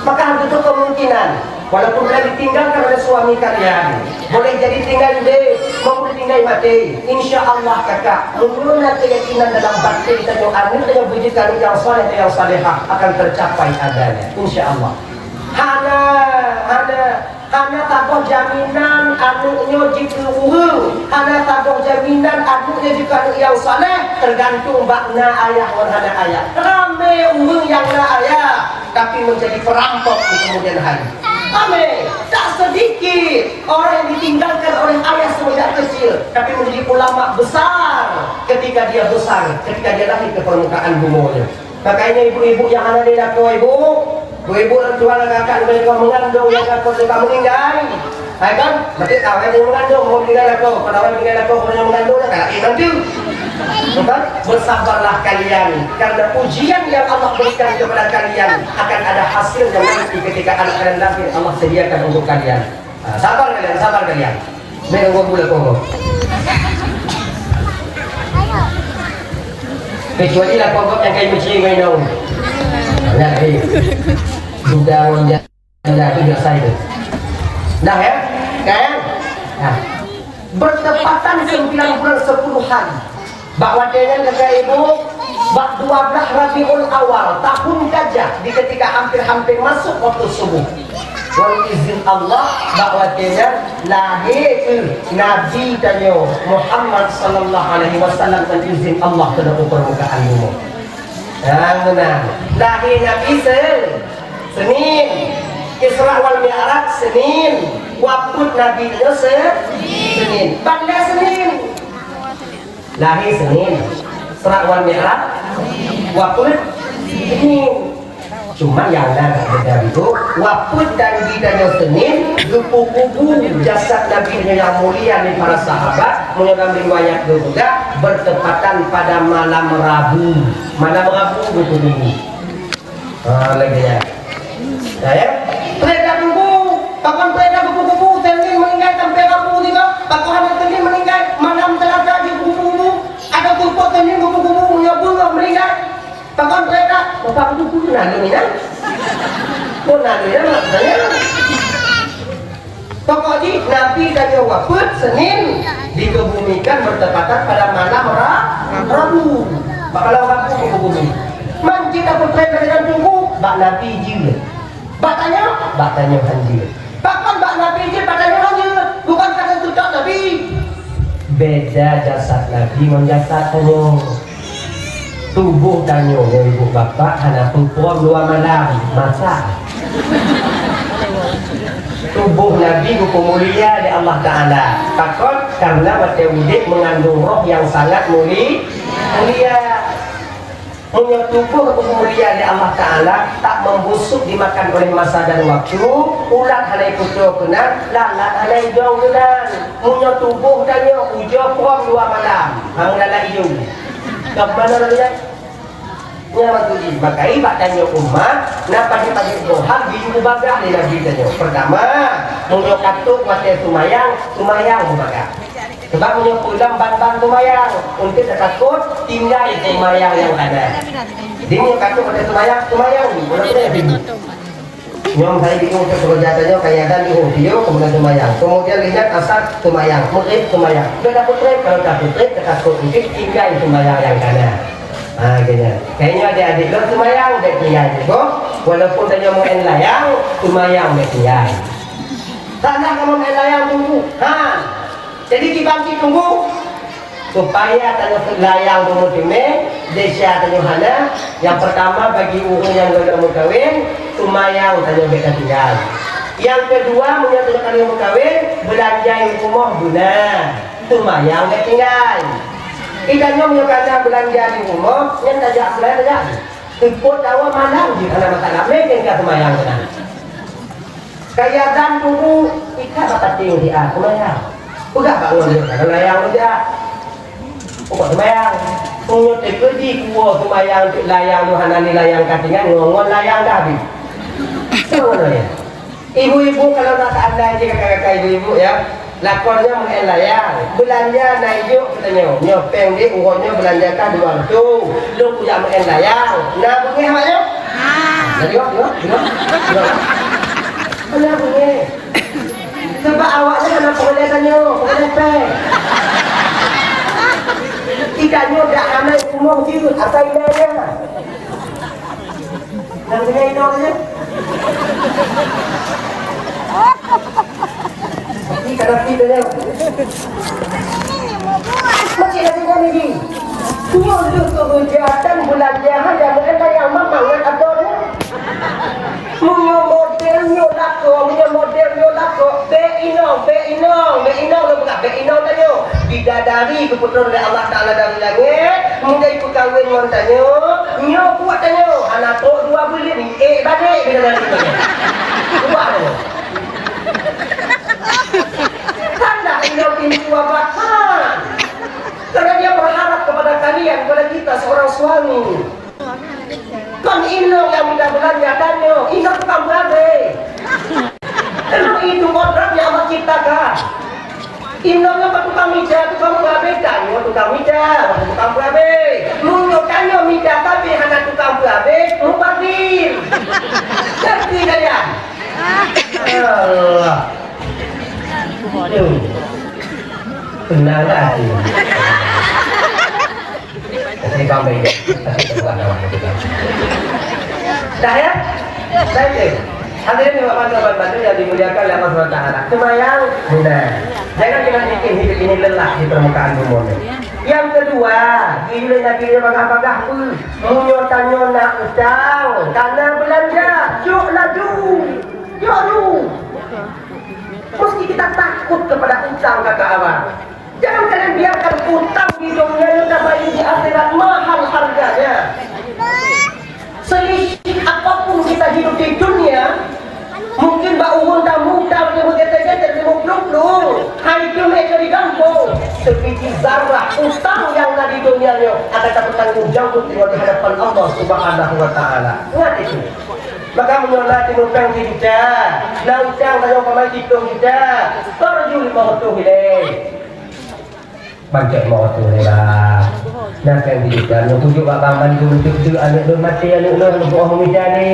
Maka hana tutup kemungkinan, walaupun telah ditinggalkan oleh suami kalian, boleh jadi tinggai udép, maupun tinggai maté. Insya Allah, kakak, meunyoe na keyakinan dalam batin tanyoe aneuk tanyoe beujeuet keu aneuk nyang saleh dan nyang salehah, akan tercapai adanya. Insya Allah. Hana, hana, hana saboh jaminan aneuk nyoe jikeu ureueng, hana saboh jaminan aneuk nyoe jikeu aneuk nyang saleh, tergantung bak na ayah ngon hana ayah. Ramé ureueng nyang na ayah, tapi menjadi perampok di kemudian hari. Ramé, tak sedikit orang yang ditinggalkan oleh ayah semenjak kecil, tapi menjadi ulama besar ketika dia besar, ketika dia lahir ke permukaan bumoe. Makanya ibu-ibu yang hana lé lakoe, ibu, ibu-ibu orang tua kakak, mereka mengandung, yang kakak suka meninggal. Hai kan? Berarti tahu kan, yang mengandung, mau meninggal lakoe, kalau orang meninggal lakoe, orang yang mengandung, tak lagi nanti. Bukan? Bersabarlah kalian, karena ujian yang Allah berikan kepada kalian akan ada hasilnya nanti ketika anak kalian lahir, Allah sediakan untuk kalian. Ah, sabar kalian, sabar kalian. Jangan gua gula kongkong. Kecuali lah kongkong yang kayu mecing main dong. Nah, eh. Sudah ngon Nah, itu biasa itu. Dah ya? Kan? Nah. Bertepatan sembilan bulan sepuluh hari. Bak watèe nyan kata ibu, bak dua belas Rabiul Awal, tahun gajah, di ketika hampir-hampir masuk waktu subuh. Ngon izin Allah, bak watèe nyan lahé Nabi tanyoe Muhammad sallallahu alaihi wasallam ngon izin Allah keunoe u permukaan bumoe. Nyang meunan. Lahé Nabi se-, Senin. Isra wal Mi'raj Senin. Wafeuet Nabi nyoe se-, Senin. Ban lé Senin. Lahé Senin. Isra wal Mi'raj. Wafeuet Senin. Cuma nyang na agak beda itu, wafeuet Nabi tanyoe Senin, geupeukubu jasad Nabi tanyoe nyang mulia lé para sahabat, meunyoe lam riwayat geupeugah, bertepatan pada malam Rabu. Malam Rabu geupeukubu. Ha, lagèe nyan. Nah, ya. Trép dak tunggu, pakon trép dak kubu-kubu, Senin meuninggai sampoe Rabu tiba, pakon hana Senin meuninggai, malam Selasa jih kubu-kubu, atau teupot Senin kubu-kubu, meunyoe beungoh meuninggai. Pakon trép dak, pakon kubu-kubu, na lôn ingat. Pun na lôn ingat, maksudnya. Pokok jih, Nabi tanyoe wafeuet Senin, dikebumikan bertepatan pada malam Ra-, Rabu. Bak malam Rabu dikeubumi. Man cit tapeutrép lagèe nyan teungku, bak Nabi jeuet. Bak tanyoe, bak tanyoe han jeuet. Pakon bak Nabi jeuet, bak tanyoe han jeuet? Bukan karena teucok Nabi. Beda jasad Nabi ngon jasad tanyoe. Tuboh tanyoe ngon ibu bapak hana peue prom dua malam, masa. Tuboh Nabi geupeumulia lé Allah Taala. Pakon? Karena watèe udép meungandung roh nyang sangat muli-, mulia. Meunyoe tuboh geupeumulia lé Allah Taala, tak membusuk dimakan oleh masa dan waktu, ulat hana ipeutoe keunan, lalat hana ijong keunan. Meunyoe tuboh tanyoe ujoe prom dua malam, hana lalat ijong. Ka meunan lagèe nyan? Nyan maksud jih, maka i bak tanyoe umat, na padub-padub boh hal geuyue bagah lé Nabi tanyoe. Pertama, meunyoe ka trép watèe seumayang, seumayang beubagah. Sabab meunyoe peulam ban-ban seumayang, eunteuk tatakot tinggai seumayang nyang ka na. Jadi meunyoe ka trép watèe seumayang, seumayang jih, walaupun hana sibuk. Nyoe saya bingung, saya pekerja tanya, kayak ada di Ohio, kemudian sembahyang. Kemudian ingat asar, sembahyang. Maghrib, sembahyang. Sudah dapat trip, kalau dapat trip, kita takut mungkin tinggal sembahyang yang kanan. Ha, kayaknya. Kayaknya adik-adik lo sembahyang, dia tinggal juga. Walaupun tanya mau main layang, sembahyang dia tinggal. Salah kamu main layang tunggu. Ha. Jadi dibangkit tunggu. Supaya tanyoe layang beumeuteumé, desya tanyoe hana, nyang peurtama bagi ureueng nyang gohlom meukawen, seumayang tanyoe bék tatinggai. Nyang keudua, meunyoe tanyoe ka lheueh meukawen, beulanja i rumoh beuna, seumayang bék tinggai. I tanyoe meunyoe ka na beulanja i rumoh, nyan tajak seumayang tajak. Seupôt dawa malam jih hana masalah, mé teuka seumayang keunan. Kaya dan tunggu ikat bak paténg siat, seumayang. Peugah bak ngon lé, layang lôn siat. Pokok seumayang. Meunyoe teukeudi kuwoe seumayang teuk layang lôn hana ni layang ka tinggai, ngon, ngon layang dah habéh. Sama layang. Ibu-ibu kalau nak seandai je kakak-kakak ibu-ibu ya, lakon nyoe meu'en layang. Beulanja na ijok geutanyoe. Nyoe péng deh, uroe nyoe beulanja kah dua reutôh. Lôn kujak meu'en layang. Na beungéh awak nyoe? Nah, tengok, tengok, tengok. Tengok. Hana beungéh. Sebab awak nyoe hana peureulèe tanyoe, peureulèe péng. Itanyoe dak ramé rumoh jeuet, asai ilèe nyan. Nyang punya inong nyan. Tapi kadang kita nyan. Masih lagi kami ni. Nyoe lheueh keubeujahatan bulan jahat nyang meu'en layang mangat adoe nyoe. Meunyoe model nyoe lakoe, meunyoe model nyoe lakoe, bék inong, bék inong, bék inong lôn peugah, bék inong tanyoe. Bidadari geupeutron lé Allah Taala dari langét, meunyoe ipeukawen ngon tanyoe, nyoe buet tanyoe, hana trok dua buleuen, ék badé bidadari tanyoe. Buet tanyoe. Tanda inong pintu abah. Ha. Karena dia berharap kepada perhatian kepada kita seorang suami. Kon inong nyang mita beulanja tanyoe, inong tukang beurabé. Inong itu kodrat nyang Allah ciptakan. Inong nyang tukang mita, tukang beurabé, tanyoe tukang mita, tukang beurabé. Meunyoe tanyoe mita tapi hana tukang beurabé, mubazir. Ngerti kalian? Allah. Tuh. Tenang lah hati. Kasih kambing. Kasih tempat kawan kita. Dah ya? Dah ya? Hadirin yang berbahagia, yang dimuliakan oleh Allah Subhanahu wa Taala. Sembahyang, benar. Jangan kita bikin hidup ini lelah di permukaan dunia. Yang kedua, ini Nabi dia bagah-bagah pun. Meunyoe tanyoe na utang, kana beulanja, jok laju. Jok laju. Mesti kita takut kepada utang, kata Abang. Jangan kalian biarkan utang di dunia ini tabayar di akhirat mahal harganya. Selisih apapun kita hidup di dunia, mungkin bak ureueng tamu utang lima geter-geter, lima puluh puluh, hai cuma itu di kampung. Sebiji zarah utang yang ada di dunia ini akan kita bertanggung jawab di hadapan Allah Subhanahu wa Taala. Ingat itu. Maka meunyoe na timu péng sijuta, na utang tanyoe pamai siplôh juta, tarju lima reutôh ilée. Bancok lima reutôh ilée, bah. Na péng sijuta, nyoe kujok bak bank mandum untuk tu aneuk lôn maté, aneuk lôn hana peuoh meuninggai ni.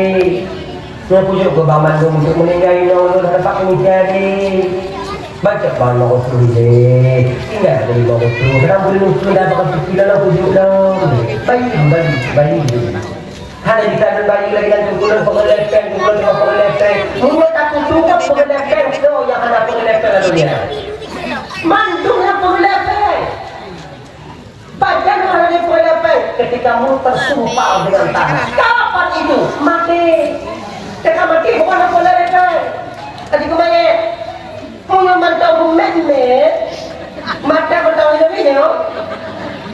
Nyoe kujok keu bank mandum untuk meuninggai inong lôn hana pat meuninggai ni. Bancok bak lima reutôh ilée. Ingat lima reutôh, kadang boleh muncul dah bakal suci dalam kujok lom. Bayi, bayi, bayi. Hana jitanyong bayi lagi dan tungkulon pengelepeng, tungkulon tengok pengelepeng. Meunyoe takutuka pengelepeng, soe nyang hana pengelepeng lam dunia? Mandum nyang pengelepeng. Pajan hana pengelepeng ketika mu tersumpal dengan tanah. Kapan itu? Mati. Ketika mati bukan pengelepeng. Tadi kemarin. Meunyoe mantong meumet-met, mata mantong inong-inong,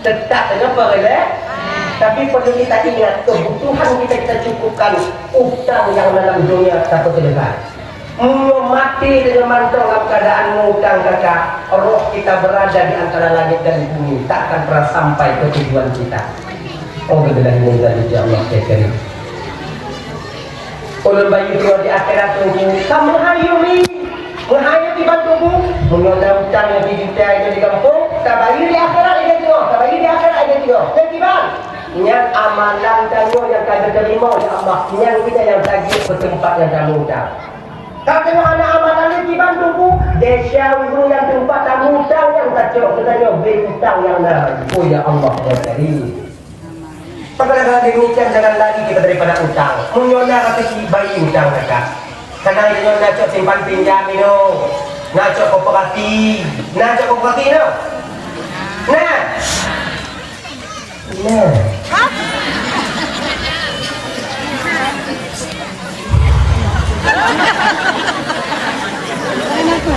tetap saja peureulée. Tapi perlu kita ingat, kebutuhan kita, kita cukupkan utang yang dalam dunia satu selesai. Meunyoe maté dengan mantong dalam keadaan mengutang kaka, roh kita berada di antara langit dan bumi, tak akan pernah sampai ke tujuan kita. Alhamdulillah, ya Allah, ya Karim. Ulôn bayeue droe di akhirat Teungku, ka meuhai yumi, meuhai kiban Teungku, meunyoe na utang nyang sijuta nyang di gampông, tabayeue di akhirat lagée singoh, tabayeue di akhirat lagée singoh. Nyang kiban? Nyan amalan tanyoe nyang ka geuteurimong lé Allah, nyan geutanyoe nyang tajok keu teumpat nyang tameuutang. Ka tanyoe hana amalan lé kiban Teungku, desya ureuëng nyang teumpat tameuutang nyang tacok keu tanyoe bri utang nyang na. Oh ya Allah, ya Karim. Maka dengan demikian, jangan lari kita daripada utang. Meunyoe na rezeki, bayeue utang zakat. Kadang nyoe na cok simpan pinjam nyoe, na cok koperasi, na cok koperasi nyoe. Na. Na.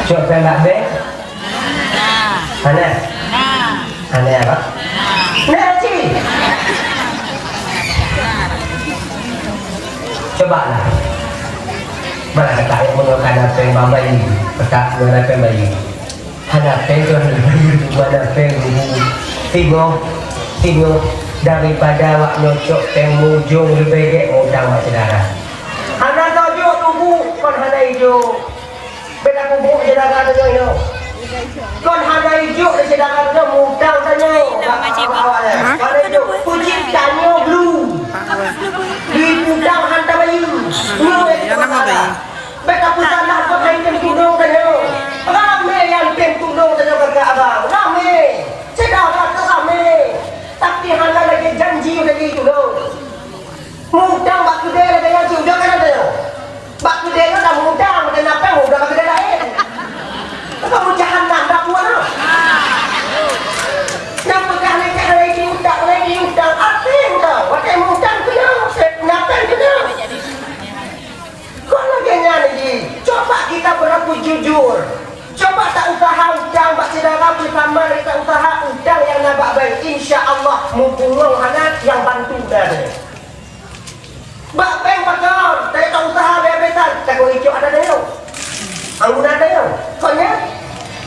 Cok peunak bank. Hana? Hana apa? Na cit. Coba lah. Mana kata ayah menurunkan apa yang bang bayi? Petak menurunkan apa yang bayi. Hana péng tu, hana péng tu, hana péng tu. Singoh, singoh daripada awak nyocok péng mujong leubeh gét mudang bak syedara. Hana tajok tubu, kon hana ijok. Beda kubuk syedara tu nyoe. Kon hana ijok di syedara tu nyoe, mudang tanyoe. Awak nyan. Hana ijok. Kucing tanyoe blue. Di mudang hantar bayu. Nyoe. Bèk tapeusalah keu hai tem tudong tanyoe. Ramé nyang tem tudong tanyoe keu abang. Ramé. Syedara keu ramé. Tapi hana lagèe janji lagèe tudong. Mudang bak keudè lagèe nyan tudong kan tanyoe. Bak keudè nyoe dah mudang, mudang apa mudang bak keudè laén. Apa meujahanam dah puan ah. Nyang peugah lé cak lé diutang, lé diutang. Até mudang, watèe mudang keunoe, sép nyapen keunoe. Kon lagèe nyan jih, coba kita berlaku jujur. Coba ta usaha utang bak syedara beusama, ta usaha utang nyang na bak bank. Insya Allah, muphom hana nyang bantu na deh. Bak bank pakon, ta usaha biasa-biasa, takot icok ada deh. Angguna deh. Kon nyan,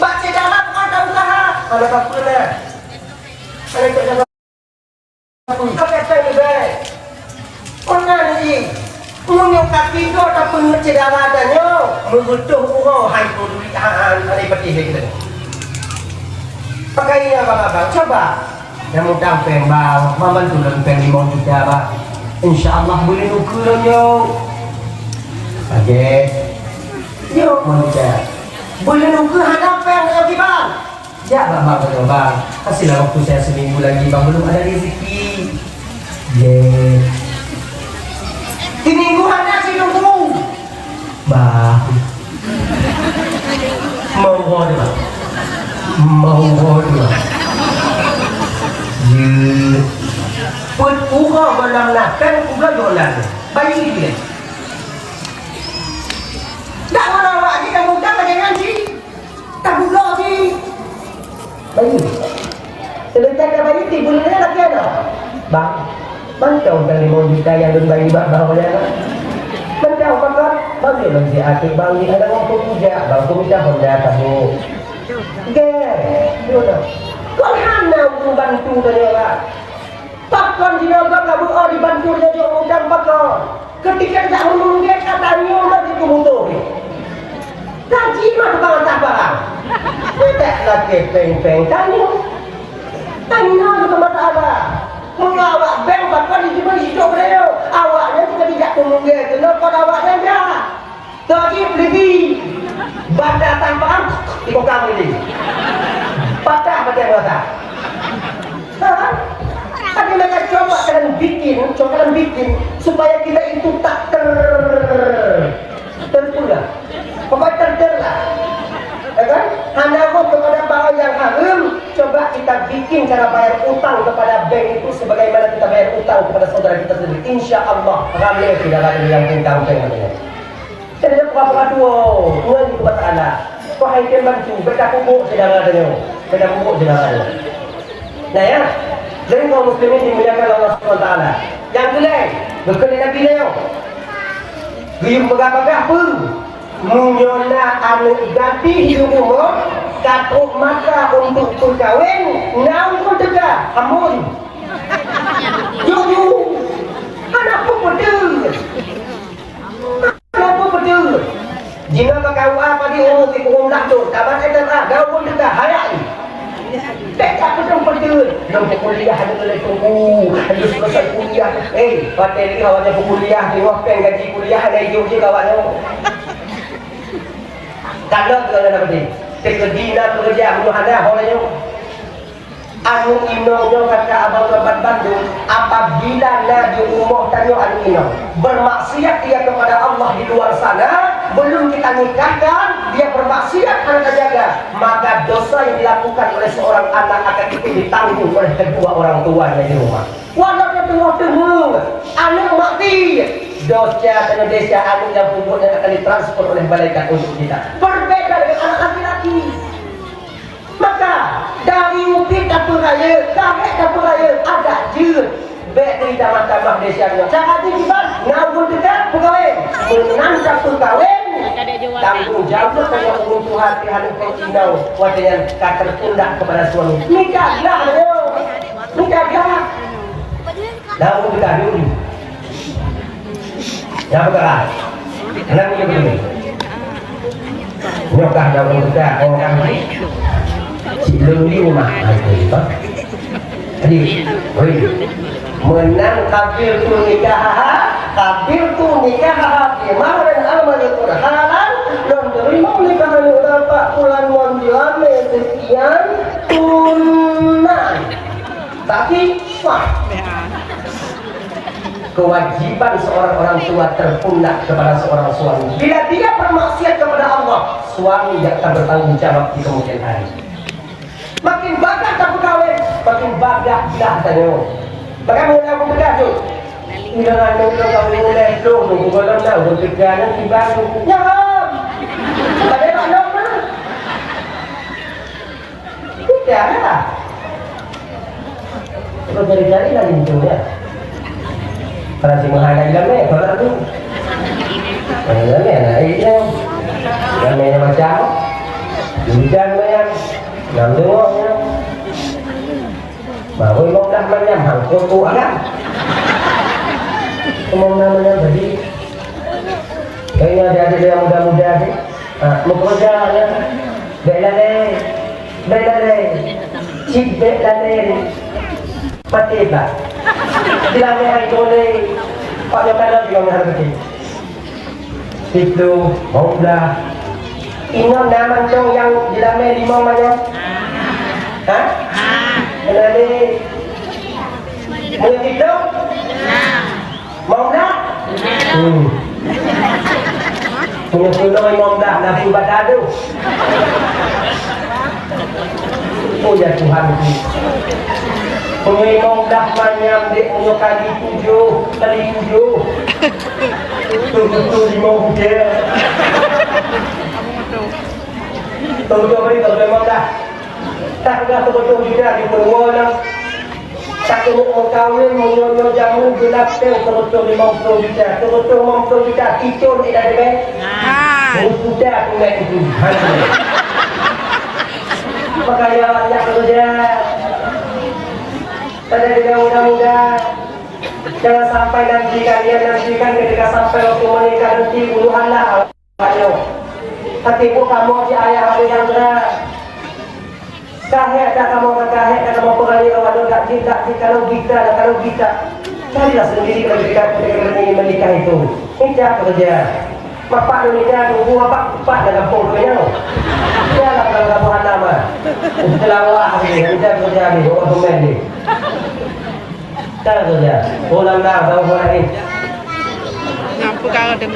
bak syedara pakon ta usaha, hana apa-apa na. Hana icok Pakai-pakai leubeh. Kon na jih. Meunyoe ka tiga tapeungeut syedara tanyoe, meubeutôh uroe hai peue duit, ha, ha, hana patéh lé geutanyoe. Pakai nyan, Bang, Abang, cuba. Nyang utang péng, Bang, maman tuleueng péng limong juta, Bang. Insya Allah, beuleuen ukeue lôn nyoe. Oke. Yuk, manusia. Beuleuen ukeue hana péng lagi, Bang. Jak bak bang, kata bang, kasihlah waktu saya seminggu lagi bang, belum ada rezeki. Ye. Seminggu hana sih tunggu. Bang. Mau uroe deh bang. Mau uroe deh bang. Ye. Pun uroe malam nak kan udah jualan. Bayi dia. Tak orang awak ni kamu kan lagi ngaji. Tabuka si bayi. Sebentar ka bayi timbul dia lagi ada. Bang, mantong kan limong juta yang dun bayi bak bang oleh anak. Mantong pakon, bang dia lagi atik bang di ada orang pemuja, bang pemuja Honda kamu. Geh, dulu. Kau hana untuk bantu tadi orang. Pakon jinoe gob ka beuo dibantu lé jok mudang pakon? Keutika jak meununggét ka tanyoe lom jipeumutoh. Kaji mah tukang atah barang. Peugah lakée péng-péng tanyoe. Tanyoe tukang mata abah. Meunyoe awak bank pakon jijimai jicok beudayah. Awaknyan juga dijak meununggét keunoe kon awaknyan jak. Tadi peliti banda tanpa di kokang ini. Patah bagian mata. Ha? Tapi mereka coba kalian bikin, coba kalian bikin supaya kita itu tak ter terpula. Pokoknya terter lah. Ya kan? Hana roh kepada barang yang haram, coba kita bikin cara bayar utang kepada bank itu sebagaimana kita bayar utang kepada saudara kita sendiri. Insya Allah ramai tidak ada yang tentang bank namanya. Kena pura-pura tuwo, tuwo di Tuhan Taala. Kau hai tem bantu, beda pupuk saudara tanya. Beda pupuk saudara tanya. Nah ya, jadi kaum muslimin dimuliakan Allah Subhanahu Wa Taala. Yang kedua, bukan Nabi Leo. Guyup peugah-peugah pun. Meunyoe na aneuk gadih di rumoh, ka trok masa untuk peukawén, na ureueng teuka, amun. Jujur, hana peue beutôi. Kenapa betul? Jinoe ka K U A padi ureueng sikureueng blah thon, tamat S M A, gaul teuka, hayak ni. Bèk tak betul-betul. Lom peukuliah ada boleh tunggu, ada selesai kuliah. Eh, patéh lé awaknyan peukuliah, di wah péng gaji kuliah, ada ijuk je kawan nyoe. Kalau tu ada penting. Tekeudi na pekerja, bunuh hana, orang nyoe. Aneuk inong nyoe kata abang Rahmat Bandung, apabila na di rumoh tanyoe aneuk inong, bermaksiat ia kepada Allah di luar sana, belum kita nikahkan, dia bermaksiat hana tajaga, maka dosa yang dilakukan oleh seorang anak akan itu ditanggung oleh kedua orang tuanya di rumah. Walau dia teungoh-teungoh, aneuk mati, dosa Indonesia aneuk yang pembuat akan ditransfer oleh malaikat untuk kita. Berbeda dengan anak laki-laki. Maka, dari ubit tapeurayeuk, ka hék tapeurayeuk, adat jeuet. Bèk teutamah-tamah desya nyoe. Cara jih kiban, na ureueng teuka peukawén. Meunan ka peukawén, tanggong jaweueb tanyoe ureueng tuha teuhadap ureueng inong. Watèe nyan ka tertunda kepada suami. Mita glah nyoe. Mita glah. Na ureueng teuka dulu. Nyang peugah. Kenapa dia begini? Nyoe kah daun dekat orang cik leueng di rumah. Ha, itu, itu. Jadi, oi. Meunan qabiltu nikahaha, qabiltu nikahaha bi mahrin amal Qur'anan, lôn teurimong nikah aneuk rapat pulan mon jilamé seukian tunan. Tapi sah. Kewajiban seorang orang tua terpundak kepada seorang suami. Bila dia bermaksiat kepada Allah, suami yang akan bertanggung jawab di kemudian hari. Makin bagah tapeukawén, makin bagah glah tanyoe. Maka meunan aku peugah tu. Bila aneuk tu kawin mulai tu, tu golom dah, tu kerja ni tiba tu. Nyaram. Pada mak nok mah. Tidak ada. Terus cari-cari lagi itu ya. Kalau si mahal lagi lama, kalau tu. Lama anak itu. Lama macam. Hujan banyak. Nang tengok ya. Baru lima belas manyam hang kutu agam. Umum namanya tadi. Kayaknya adik-adik yang muda-muda ni, ha, meukeureuja ya. Bèk lalè, bèk lalè, cit bèk lalè. Pati bah. Dilamè hai boleh. Pak Jokowi juga menghargai. Siplôh, lima blah. Inong na mantong nyang jilamè limong manyam? Ha? Meunyoe siplôh? Lima blah? Hmm. Meunyoe siplôh lima blah, na pih bak tadoh. Oh ya Tuhanku. Meunyoe limong blah manyam dek, meunyoe kali tujoh, kali tujoh. Betul-betul limong blah. Tujoh hari tak boleh makan. Tak pernah betul-betul juga di Purwono. Tak keuneuk meukawen meunyoe jameun geulap teuh seureutôh limong ploh juta, seureutôh limong ploh juta, sicôn tidak ada. Nah. Seureutôh juta tunai itu. Makanya banyak kerja. Pada dengan muda-muda, jangan sampai nanti kalian nantikan ketika sampai waktu menikah nanti, uluhanlah. Ayo, tapi bukan mau di ayah ada yang berat. Kahek dah kamoe, kahek dah kamoe peurani lewat dak jih, dak jih, kalau bisa, dah kalau bisa. Carilah sendiri kalau kita ingin menikah itu. Mita kerja. Bapak ni mita tunggu, bapak, bapak dah gampông tu nyawa. Dia lah kalau gampông anak mah. Kelawak ni, mita kerja ni, orang pemain ni. Kan tu je. Pulang dah, tahu pulang ni. Ngapa kau ada?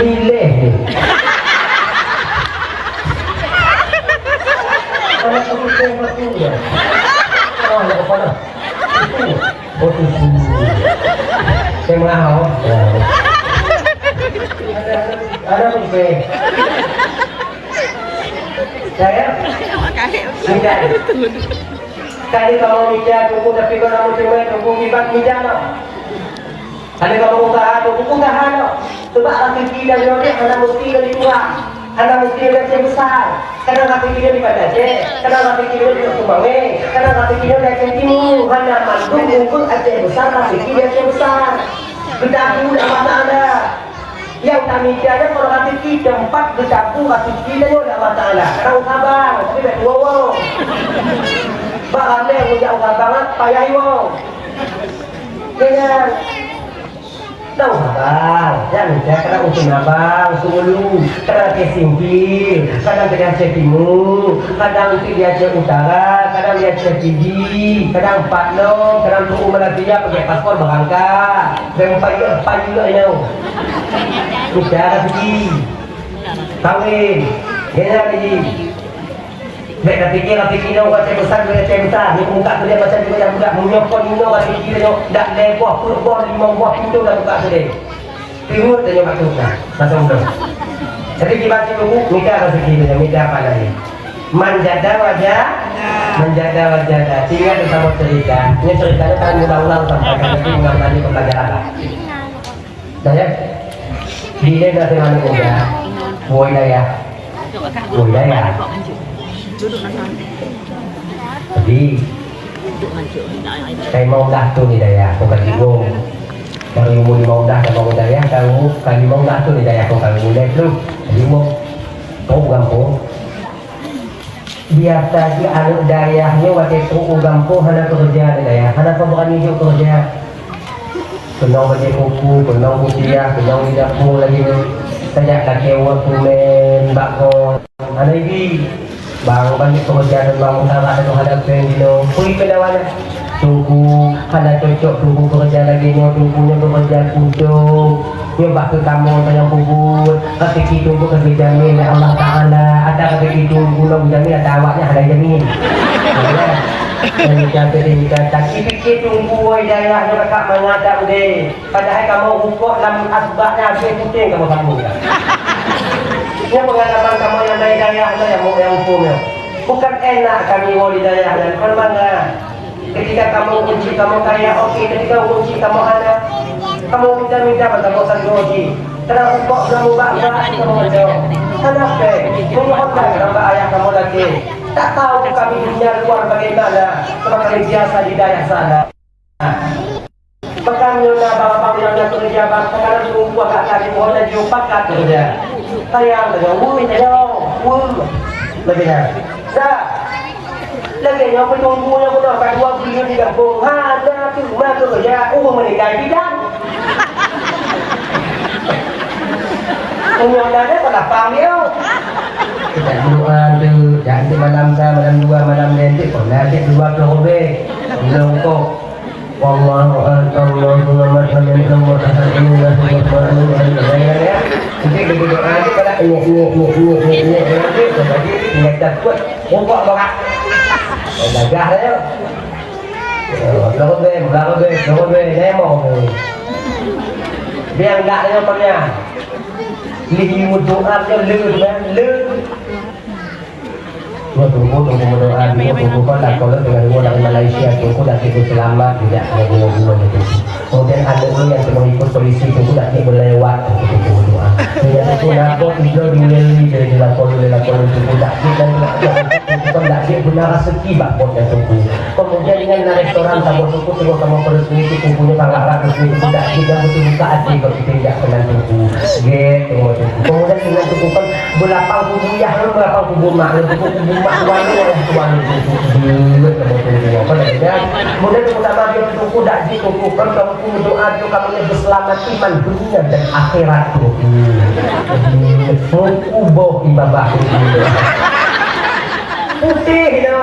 Milih ni. Anak aku tu mati ya. Oh, nak apa dah? Oh, tu. Saya mengaho. Ya. Ada, ada, ada tu, saya. Saya? Tidak. Tadi kamu mita tunggu, tapi kalau kamu cuma tunggu kibat mita no. Ada kamu usaha tunggu, usaha no. Sebab rezeki dan jodoh hana mesti dari Tuhan. Hana mesti dari Aceh besar. Kadang rezeki dari Banda Aceh, kadang rezeki dari Sumbawa, kadang rezeki dari Aceh Timur. Hana mandum untuk Aceh besar, rezeki dari Aceh besar. Kita dulu dah mata anda. Nyang tamita nyan kon raseuki, teumpat geutabô raseuki tanyoe lé Allah Taala. Kadang u Sabang, tapi bèk tuwoe-woe. Bak ramè ureueng jak u Sabang, payah iwoe. Nyan, nyan. Kadang u Sabang, nyan, nyan, kadang u Seunabang, Seumulu, kadang Aceh Singkil, kadang di Aceh Timu, kadang di Aceh Utara, kadang di Aceh Pidie, kadang Patnong, kadang Teungku Malaysia, pakai paspor berangkat. Dan payu, payu lah nyoe. Kita rezeki. Kawin. Gaya rezeki. Bèk tapikir, tapikir nyoe bukan cek besar, bukan cek besar. Ni buka kedai macam juga yang budak. Meunyoe kon nyoe rezeki nyoe, dak lhèe boh, peuet boh, limong boh pintu dah buka kedai. Timu tanya batu dah. Macam tu. Jadi kita sibuk minta rezeki nyoe, minta apa lagi? Manjada wajah, manjada wajada. Ingat sama cerita. Ini ceritanya kan ulang-ulang sampai kan, tapi ulang tadi pembelajaran lah. Dah ya? Bila dah dengan muda, boy dah ya? Boy dah ya? Jadi, saya mau dah tu ni dah ya, bukan ibu. Dari umur lima belas dah mau dah ya, kalau umur bukan lima belas tu ni dah ya, bukan umur dah tu. Jadi, mau tahu gampang. Biasa jih aneuk dayah nyoe watèe trok u gampông hana keureuja di dayah, hana peubeurani jok keureuja. Keunong bajèe kuku, keunong kupiah, keunong di dapur lagèe nyoe. Tajak lakèe ueh peumen, bakon, hana ibi. Bang, banyuek keureuja ngon bang utara dan hana pèng jinoe. Peue keunawan nyan? Teungku, hana cocok Teungku keureuja lagèe nyoe, Teungku nyoe keureuja kudong. Nyoe bah keu kamoe nyang peubuet, raseuki Teungku ka geujamin lé Allah Taala. Ata raseuki Teungku lom geujamin, ata awaknyan hana geujamin. Nyan, nyan, nyan, nyan, nyan, tapi pikir Teungku, wahai dayah, nyoe kakak mangat dak udép. Padahai kamoe rukok lam asbak nyan habéh puténg kamoe sambung nyan. Nyoe peungalaman kamoe nyang dari dayah nyoe nyang, nyang muphom nyoe. Bukan enak kami woe di dayah nyan, kon bangga. Ketika kamoe kunci kamoe kaya, oke. Ketika kunci kamoe hana, kamoe minta-minta bak kamoe sanggoe jih. Karena engkau belum ubah-ubah kamu menjawab. Kenapa? Memohonkan kepada ayah kamu lagi. Tak tahu kami dunia luar bagaimana, seperti biasa di dayah sana. Pekan nyoe na bang-bang nyang na keureuja bang, sekarang sungguh agak tadi pohon laju pakat keureuja. Sayang deungon wui nyoe, wui. Lagèe nyan. Dah. Lagèe nyoe peutunggu nyang beuna ka dua buleuen di gampông. Hana teuma keureuja, ureueng meuninggai bidan. Meunyoe na deh salah paham nyoe. Kita berdoa tu, jangan malam sa, malam dua, malam nanti, pernah nanti dua puluh lebih. Belum kok. Wallahu a'lam, Allahumma salli ala Muhammad. Jadi, begitu doa tu, kalau nyek, nyek, nyek, nyek, nyek, nyek, nyek, nyek, nyek, nyek, nyek, takut, rukuk berat. Oh, gagah dah, ya. Ya, belah rubeh, belah rubeh, belah rubeh, lemong. Biar enggak dia pernah. Lih meudoa ke le, le. Dua tunggu, tunggu berdoa, dua tunggu kan dah kalau dengan dua dari Malaysia, tunggu dah tidur selamat, tidak ada dua bulan itu. Kemudian ada pun yang tengah ikut polisi, tunggu dah dia berlewat, tunggu berdoa. Yang itu nabok, tidur di Uleli, dari lapor, dari lapor, tunggu dah dia dan tunggu kan dah dia benar rezeki, bak bot yang tunggu. Kemudian dengan na restoran, kamoe tunggu, tunggu kamoe peresmi, tunggu punya sangat ratus ribu, tidak, tidak betul buka hati, kalau kita tidak kenal tunggu. Get, tunggu, tunggu. Kemudian dengan tunggu kan Beulapang kubu yah lôn, beulapang kubu mak lôn, kubu, kubu mak tuan lôn, ayah tuan lôn, kubu, kubu lôn, apa namanya? Kemudian kubu utama dia, kubu dak jih, kubu kan, kubu doa dia, kamu yang beuselamat iman dunia dan akhirat, kubu. Kubu boh di babah, kubu. Putih dia.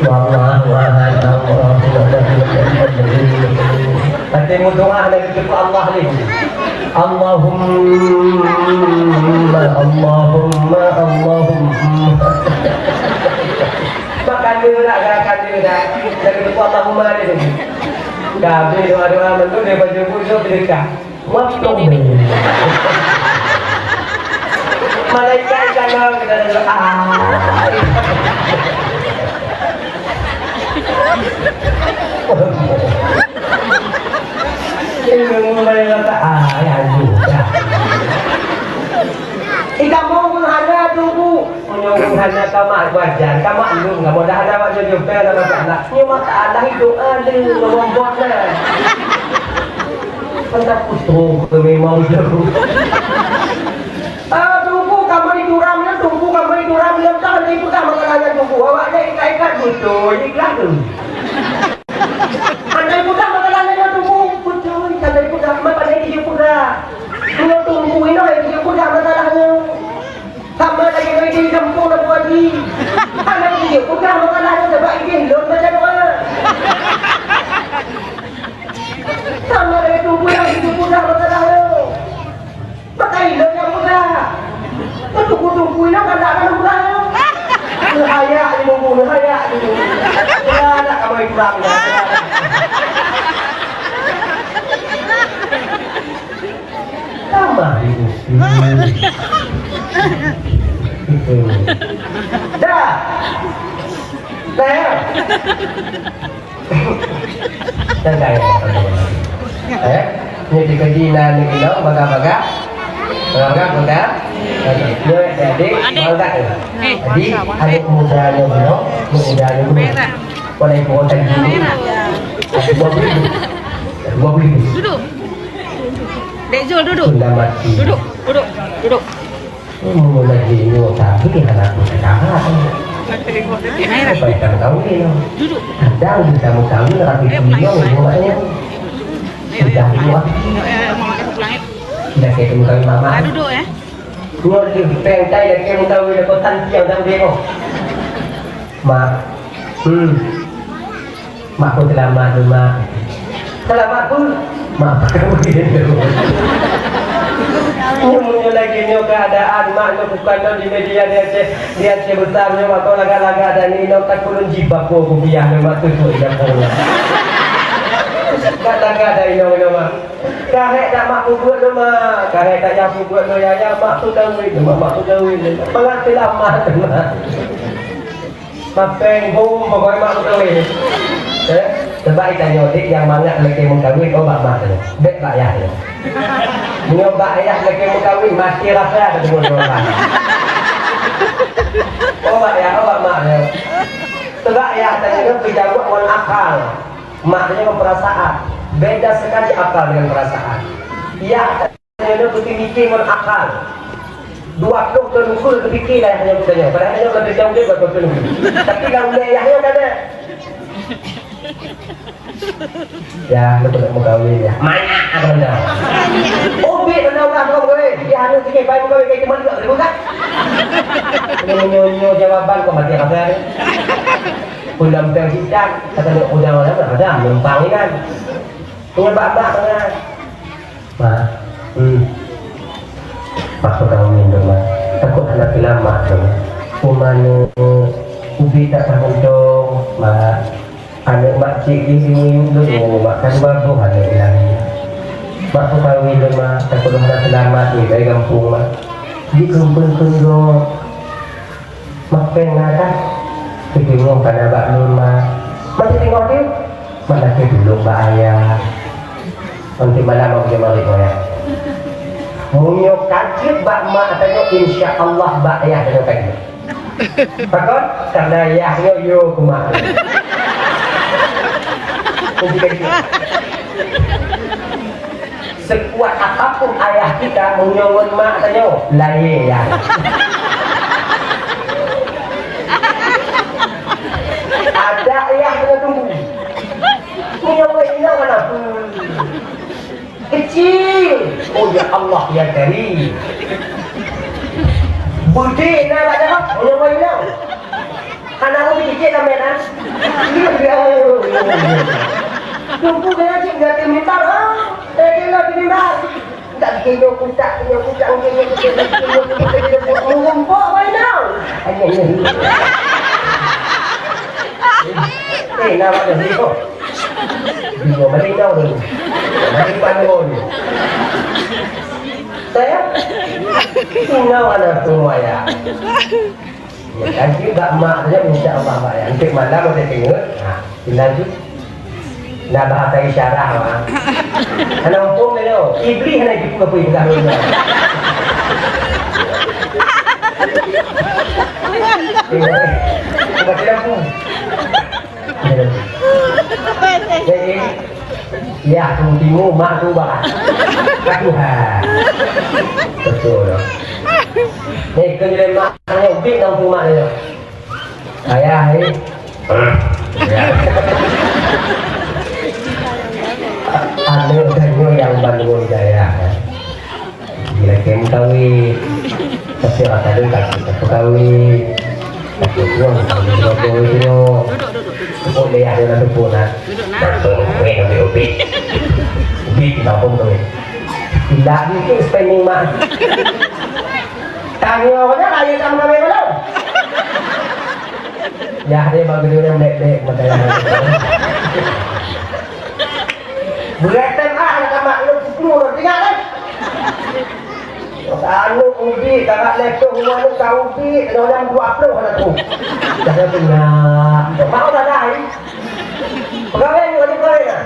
Wallahu a'lam. Hati meudoa dari Allah ni. Allahumma, Allahumma, Allahumma. Makan dia dah, makan dia dah. Dari tu Allahumma dia tu. Dah habis doa-doa, mantu dia baca buku, dia dekat. Waktu ni. Malaikat ikan dalam kita dalam. Ah. Ilmu malaikat. Ah, ya, ya. Ikan mau menghana tu, Bu. Meunyoe hana ka mak wajar, ka maklum, ka mudah hana mak jujur, ka hana masalah. Nyoe masalah hidup ada, ngerombot na. Hana putroe ke memang jauh. Ah, tunggu, kamu itu ram, tunggu, kamu itu ram, lom tak ada ikut sama kalanya tunggu. Awak ada ikat-ikat betul, ikhlas tu. Pandai budak makanan nyoe tubuh, beutôi, pandai budak, ma pandai dijeuet peugah. Nyoe tubuh inoe dijeuet peugah masalah nyoe. Sama lagèe nyoe di gampông Abu Haji. Pandai dijeuet peugah masalah nyoe, sabab idéh lôn baca doa. Sama lagèe tubuh nyang dijeuet peugah masalah nyoe. Pakai ilok nyang muda. Tunggu-tunggu ilok kan tak akan muda. Neuhayak di bumbu, neuhayak di bumbu. Ya, nak kamu kurang ya. Tambah di bumbu. Itu. Dah. Dah ya? Tenggai. Eh, ni dikaji na ni kena baga-baga. Baga-baga. Nyoe adik, adik. Baga. Jadi, adik muda ni kena, muda ni kena. Boleh buat tadi ni. Dua puluh ribu. Dua puluh ribu. Duduk. Dek Zul, duduk. Sudah mati. Duduk, duduk, duduk. Hmm, lagi nyoe tapi hana aku sekarang. Apa yang kau kawin? Duduk. Kadang bisa mengkawin tapi beliau buatnya sudah dua. Sudah kayak mengkawin mama. Duduk ya. Nyoe di peng tai dah kayak mengkawin dah kotan tiang dah dia. Mak. Hmm. Mak pun selamat tu, Mak. Selamat pun. Mak pun kawin tu. Nyoe, nyoe lagi nyoe keadaan mak nyoe bukan nyoe di media di Aceh, di Aceh besar nyoe mak lagak-lagak dan ni nyoe tak kulun jibab ko kupiah nyoe mak tu tu ida pun. Lagak-lagak dari nyoe nyoe mak. Kahek tak mak pun buat nyoe mak. Kahek tak yang pun buat nyoe ya, ya mak tu kawin nyoe mak, mak tu kawin nyoe. Pengat selamat nyoe mak. Mapeng bom pokoknya mak beutôi. Eh? Sebab tanyoe dek nyang mangat lakée meukawen, oh bak mak tanyoe. Bèk bak yah tanyoe. Meunyoe bak yah lakée meukawen, maté rasa ka teungoh nyoe bak. Oh bak yah, oh bak mak tanyoe. Sebab yah tanyoe peujaweueb ngon akal. Mak tanyoe ngon peurasaan. Beda sekali akal dengan peurasaan. Yah tanyoe beutôi mikir ngon akal. Dua ploh thon ukeue geupike lah yah nyoe geutanyoe. Padahai nyoe ka teucok dua ploh thon ukeue. Tapi lam ulèe yah nyoe ka ada. Ya, lu kena meukawen ya. Manyak apa anda? Ubit anda ulah meukawen. Dia anu sikit baik meukawen kayak cuma dua ribu kan? Ini menyonyo jawaban kau mati apa ni? Pulang peng hitam, kata dia udah mana? Ada numpang ni kan? Punya bak-bak kan? Ma, hmm. Mak peugah umin tu, Ma. Takot hana seulamat tu, Ma. Uma nyoe, ubi tak tahuntong, Ma. Aneuk mak cik jih jimiyueb lôn, Ma, kan baboh aneuk ilari. Mak peugah umin tu, Ma. Takot hana seulamat ni, bak gampông, Ma. Jikeumpun-kun gob. Mak péng na kah? Teudeungoe ka na bak lôn, Mak. Mak teudeungoe teuh? Mak lakée tulông bak ayah. Nanti malam mak beude marit ayah. Meunyoe ka jeuet bak mak tanyoe, insya Allah bak ayah tanyoe ka jeuet. Pakon? Karena ayah nyoe yo keu mak. Jadi ka jeuet. Sekuat apapun ayah kita, meunyoe ngon mak tanyoe, laén yah. Ada yah kena tunggu. Meunyoe ngon inong kan apa? Kecil. Oh ya Allah ya Karim. Beudé na bak jaroe, meunyoe ngon inong. Hana ureueng picék lam meunan. Teungku kena cit gata mimbar, ha? Eh, kena di mimbar. Tak kena kutak, kena kutak, kena kutak, kena kutak, kena kutak, kena kutak, kena kutak, kena kutak. Eh, nama dia ni kok. Dia balik kau tu. Balik panggung. Saya? Tinggal ada semua ya. Ya, kan, bak mak saja, insya Allah, mak, ya. Untuk malam ada tengok. Ha, tinggal tu. Nah, bahasa isyarat, mak. Hana hukum dia tu. Iblis hana tipu apa yang pegang dia. Tengok, eh. Baca lampu. Jadi, ya, tu timu, mak tu barat. Ka Tuhan. Betul. Ni, keu jadi mak, tanya ubit dalam rumah dia. Ayah, eh. Ya. Aneuk tanyoe nyang bandum jaya. Dilakée meukawen, tapi orang kadang tak kita peukawen. Tapi uang kalau jodoh itu, kok dia ada dalam tubuh nak. Nak tu, weh, ambil ubi. Ubi kita pun tu. Tidak mungkin spending mah. Tanya orang lain tak mengambil belum. Ya, dia bagi dia mlek-mlek mata yang. Berat kan ah, nak tamat lu sepuluh, ingat kan? Anu ubi, tamat lekoh, rumah lu tak ubi, dalam dua puluh anak tu. Dah tengah. Mau dah dah. Pegawai ni, ada pegawai dah.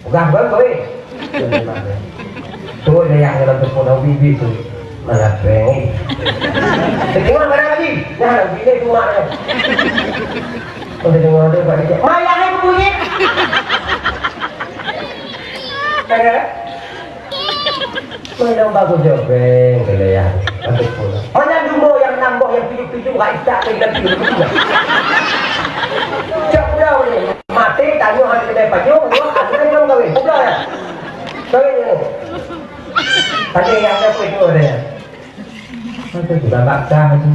Peugah, peugah, peugah, weh. Tuh, dia yang dalam tepung daun bibit tu. Mana peng, eh? Tengok mana lagi? Nah, bila tu mak dia. Oh, dia dengar dia, buat dia. Mayang, eh, berbunyi. Ada? Mana bagus jawab, peng, kena ya. Ada pun. Mana dulu yang nambah yang tujuh-tujuh, rakyat tak kena tujuh. Cak dah ni. Maté tanyoe hana keudai pajoh, dua hana nyang kawin. Peugah ya. Kawin nyoe. Tadi yang ada apa itu ada ya? Apa tu? Dah bakar tu.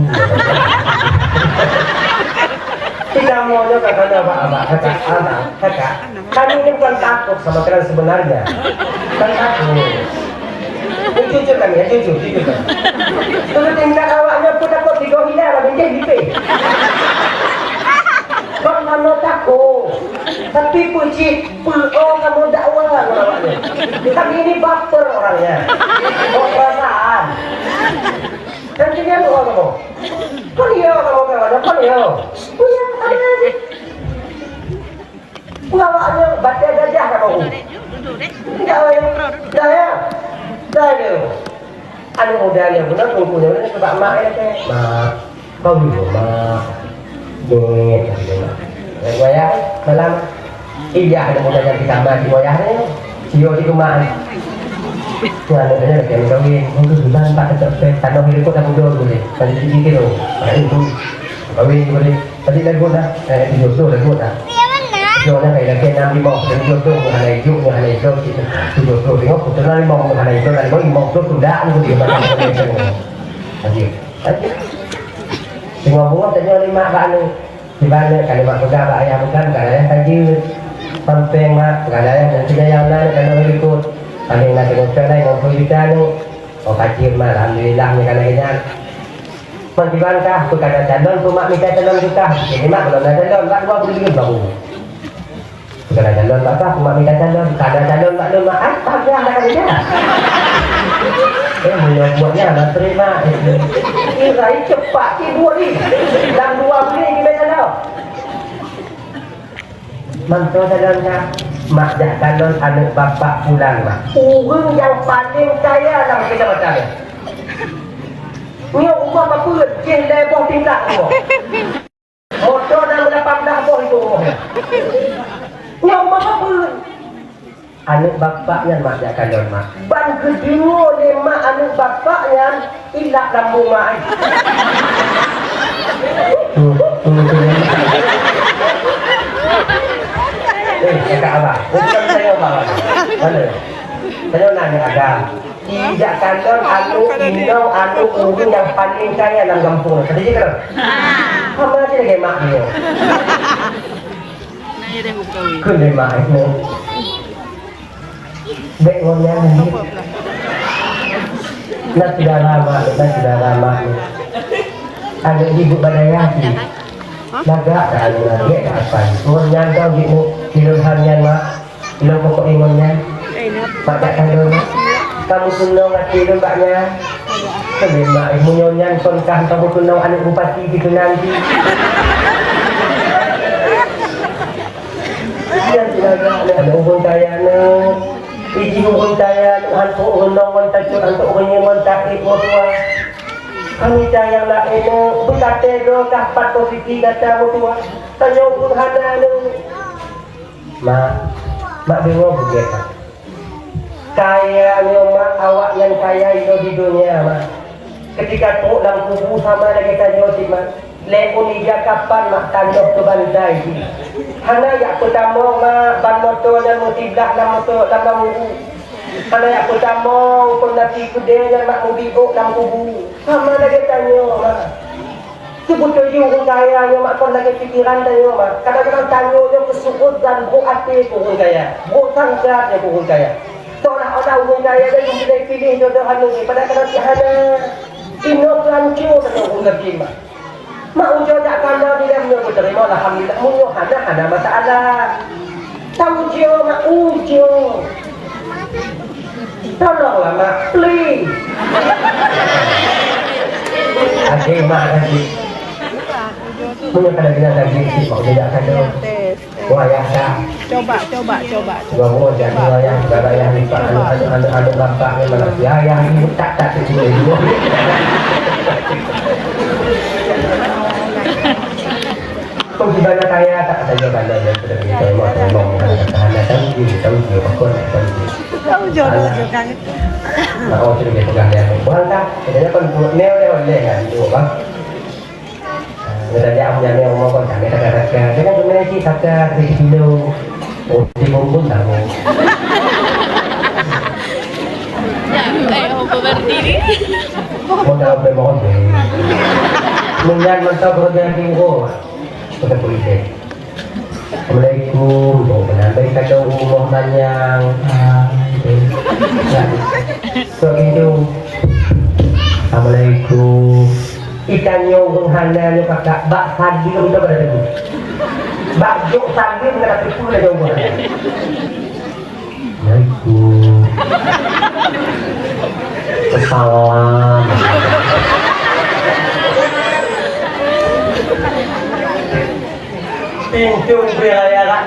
Tidak mau nyoe kata abah, abah, kata abah, kata. Kami ni bukan takut sama kalian sebenarnya. Bukan takut. Ini jujur kami ya, jujur, jujur kami. Kalau tingkat awaknya pun takut tiga hilang, habis dia hilang. Bang Mano takut. Tapi pun cit, peuo kamoe dakwa ngon awak nyoe. Kami ni baper orangnya. Bawa perasaan. Dan dia nyan orang kamoe. Kon iya kamoe kawan, kon iya. Iya, ada sih. Awaknyan batèe gajah ka bau. Dah ya. Dah ya. Dah ya. Aneuk muda nyan beuna, teungku nyan beuna, bak mak nyan kheun, "Mak, kawin lom, Mak." Nyoe, kawin lom, Mak. Wayah malam, iya, aneuk muda nyan di kama di wayah nyoe. Sio di keumak. Nyan aneuk nyan lagèe kawin. Mungken bulan empat tetep tanoh di likot dah budok dulu deh. Tadi tiga kilo. Nah, itu. Kawin dulu deh. Tadi lagu dah. Eh, tujuh puluh lagu dah. Jom lah, kayak lagi enam lima, tujuh puluh, hana ijuk, hana ijuk, tujuh puluh tengok, betul lah lima, hana ijuk, hana ijuk, lima puluh sudah, aku di mana, mana itu. Lagi. Lagi. Tengok bunga, tanya lima kat anu. Di mana, kalau mak pegang, bak ayah pegang, bukan ayah saja. Samping mak, bukan ayah, dan tiga yang lain, kalau berikut. Paling nak tengok cara, lima puluh juta ni. Oh, kacil mah, alhamdulillah, ni kalau kena. Mak Iban kah, aku kada calon, tu mak minta calon tu kah. Jadi mak belum ada calon, mak dua puluh ribu baru. Kada calon, mak kah, aku mak minta calon, kada calon, mak lun, mak, ah, tak ada, tak ada. Eh, punya buatnya, mak terima. Ini rai cepat, tidur ni. Dalam dua bulan, kita calon. Mantong calon ka, mak jak kalon aneuk bapak pulang, mak. Ureueng nyang paleng kaya lam keucamatan nyoe. Nyoe rumah bapeue, jih lhèe boh tingkat rumah. Moto na lapan blah boh itu rumah nyoe. Nyoe rumah bapeue. Aneuk bapak nyan mak jak kalon, mak. Ban geudeungoe lé mak aneuk bapak nyan ilak lambung mak ai. Eh, kakak abang. Bukan saya abang. Mana? Saya nanya agam. Ijak kalon aneuk inong aneuk ureueng nyang paleng kaya lam gampông. Tadi je kalon. Sama aja lagi mak dia. Keu lé mak itu. Bèk ngon nyan lé. Na syedara mak, na syedara mak. Ada ibu badaya sih. Lagak dah aneuk lagèe dah apai. Ngon nyan kau gitu, ilôn han nyan mak. Ilôn pokok ngon nyan. Mak tak kandung mak. Kamu tunong hati ilôn bak nyan. Keu lé mak, ilmu nyoe nyan kon kah kamu tunong aneuk bupati gitu nanti. Nyan tu lagak aneuk ureueng kaya nyoe. Iji ureueng kaya nyoe hantu ureueng nong ngon tacut hantu ureueng nyeumon takrib motua. Kami sayang laén nyoe, beukaté droe kah pat posisi gata motua. Tanyoe ureueng hana nyoe. Mak, mak deungoe beugèt, mak. Kaya nyoe, mak, awaknyan kaya inoe di donya, mak. Keutika trok lam kubu sama lagèe tanyoe cit, mak. Lhèe uneuen ija kapan, mak, tanyoe keu bantai cit. Hana jak peutamong, mak, ban moto nyan meusiblah lam moto, lam, lam kubu. Hana jak peutamong, kon nasi keudè nyan, mak, meubiôk lam kubu. Sama lagèe tanyoe, mak. Seubeutôi jih ureueng kaya nyoe mak kon lagèe pikeran tanyoe mak. Kadang-kadang tanyoe nyoe keuseuôt dan brôk até keu ureueng kaya, brôk sangka nyoe keu ureueng kaya. Seolah-olah ureueng kaya nyoe geupilih-pilih jodoh aneuk nyoe, padahai kadang cit hana. Inoe keu ancô tanyoe ureueng gasien mak. Mak ujoe jak kana dilèe meunyoe geuteurimong alhamdulillah, meunyoe hana, hana masalah. Taujoe mak ujoe. Tolonglah mak, please. Asyik mak asyik. Punya kadang-kadang lagi si mak tidak ada. Wah ya dah. Coba, coba, coba. Gua mau jadi wayang, gak ada yang lupa. Anu, anu, anu, anu, bapak ni mana? Ya, ya, ini tak, tak, tak, tak. Kok gimana kaya tak ada jawaban dan sudah kita mau tolong, ada tahan datang, dia tahu dia apa nak tahu dia. Tahu jodoh Alah. Juga kan. Nak awak sudah dia pegang dia. Bukan tak? Katanya kan buat neo dia boleh kan? Itu apa? Kita dia punya neo mau kan? Kami tak ada. Dia kan sebenarnya sih kata di kilo. Oh, di bumbun tahu. Eh, apa berarti ni? Mau tahu apa mau dia? Menyan mantap berarti aku. Kata polisi. Assalamualaikum. Oh, menambai kado umur panjang. Ah, itu. Sok pintu. Assalamualaikum. Ikan nyoe ureueng hana nyoe kakak. Bak salim tu pada tebu. Bak jok salim kena tebu dah jauh. Assalamualaikum. Salam. Pintu beri raya rak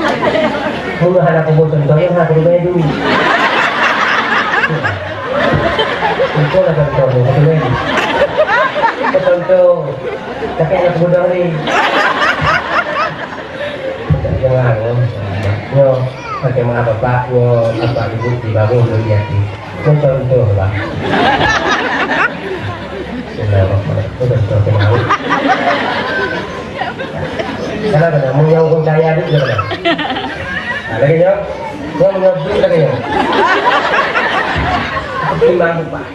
Meunyoe hana kubu contoh, ya hana kubu duek. Itu lah contoh, ya, kubu duek. Contoh, tapi hana kubu duek ni. Jangan, ya. Yo, pakai maaf Bapak, yo, Bapak Ibu di bawah, yo, ya. Contoh-contoh lah. Bismillahirrahmanirrahim. Contoh-contoh. Kalau kena, meunyoe ureueng kaya duek, dia kena. Nah, lagi nyoe. Nyoe meunyoe duek lagi nyoe. Timbang upah.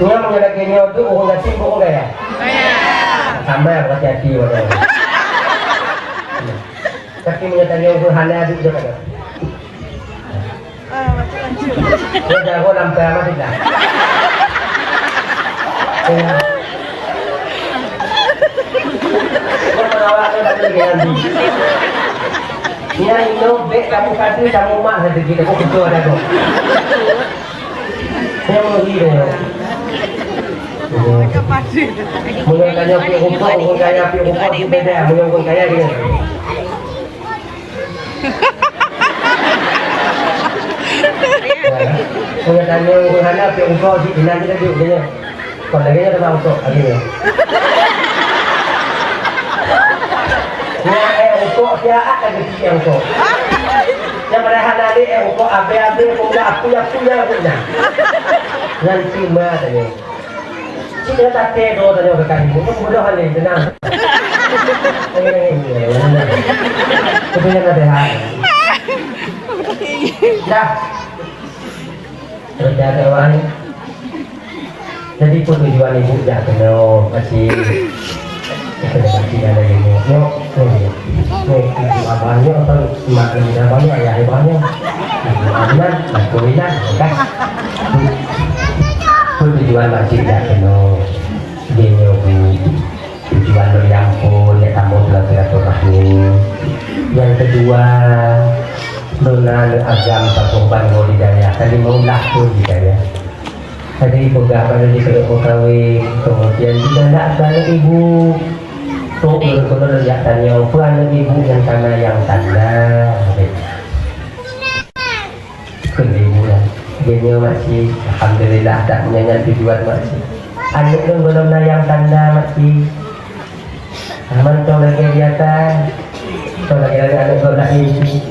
Nyoe meunyoe lagi nyoe duek, ureueng gasien, ureueng kaya. Sama, hati-hati, waduh. Tapi meunyoe tanyoe ureueng hana duek, dia kena. Dia jago lam payah mati dah. Ya. Dia pengawal dia tak boleh ganti. Ina ino bek kamu kata kamu mak saja kita kok betul ada kok. Saya mau ri dia. Meunyoe tanyoe piep rukok, ureueng kaya piep rukok, beda. Meunyoe ureueng kaya dia. Meunyoe tanyoe ureueng hana piep rukok, si inan kita duek dia. Kon lagèe nyan teuma rukok, lagèe nyan. Nyan, eh, rukok, siat lagèe si rukok. Nyan padahai hana lé, eh, rukok, abéh-abéh, pemuda, apuya-puya rukok nyan. Nyan cuma tanyoe. Cik dah tak ada doa tanya orang kayu. Itu bodoh ni, tenang. Tenang, tenang. Itu yang ada hal. Dah. Kerja ada orang. Jadi, apa tujuan ibu jak kena masih? Kita masih ada ilmu. Nyok, nyok, nyok. Nyok, ibu abang nyok, atau mak dan abang nyok, ayah abang nyok. Ibu Aminah, aku Aminah, kan? Apa tujuan masih jak kena? Dia nyoe bu, tujuan lôn nyang phôn, lé tamu silaturahmi. Nyang keudua, lôn na lôn agam saboh ban ngon hidayah, ka limong blah thôn hidayah. Tadi peugah bak lôn jikeuneuk meukawen, keumudian jiganda keu aneuk ibu. Trok lôn keunoe lôn jak tanyoe, peue aneuk ibu nyang kana nyang tanda. Kheun ibu nyan, "Geuh nyoe, Mak Cik, alhamdulillah, that meunyan tujuan Mak Cik. Aneuk lôn gohlom na nyang tanda, Mak Cik. Mantong lagèe biasa, mantong lagèe aneuk gob laén cit.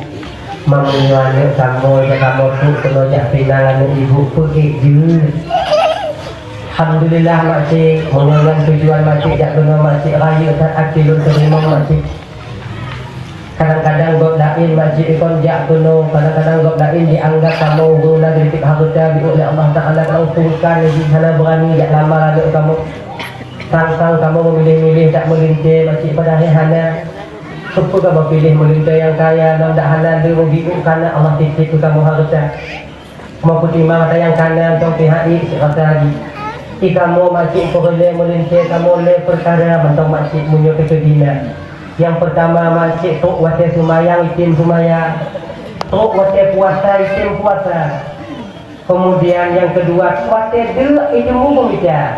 Meunyoe aneuk kamoe, jak kamoe trok keunoe jak pinang aneuk ibu, peuék jeuet." "Alhamdulillah, Mak Cik, meunyoe nyan tujuan Mak Cik jak keunoe, Mak Cik, rayeuk that até lôn teurimong, Mak Cik." Kadang-kadang gob laén Mak Cik ikon jak keunoe, kadang-kadang gob laén jianggab kamoe ureueng na geutitip hareuta jiôh lé Allah Taala, kadang sungkan jih hana beurani jak lamar aneuk kamoe. Sang-sang kamoe meumiléh-miléh jak meulintèe Mak Cik, padahai hana. Keupeue kamoe piléh meulintèe nyang kaya, lam dak hana lé meubiôh kana Allah titip keu kamoe hareuta. Kamoe peutimang ata nyang kana mantong pihak ék, sirata jih. Di kamoe Mak Cik peureulèe meulintèe kamoe lhèe peukara mantong Mak Cik meunyoe teukeudi na. Nyang peurtama Mak Cik trok watèe seumayang item seumayang, trok watèe puasa item puasa. Keumudian nyang keudua watèe deuek item meubicara.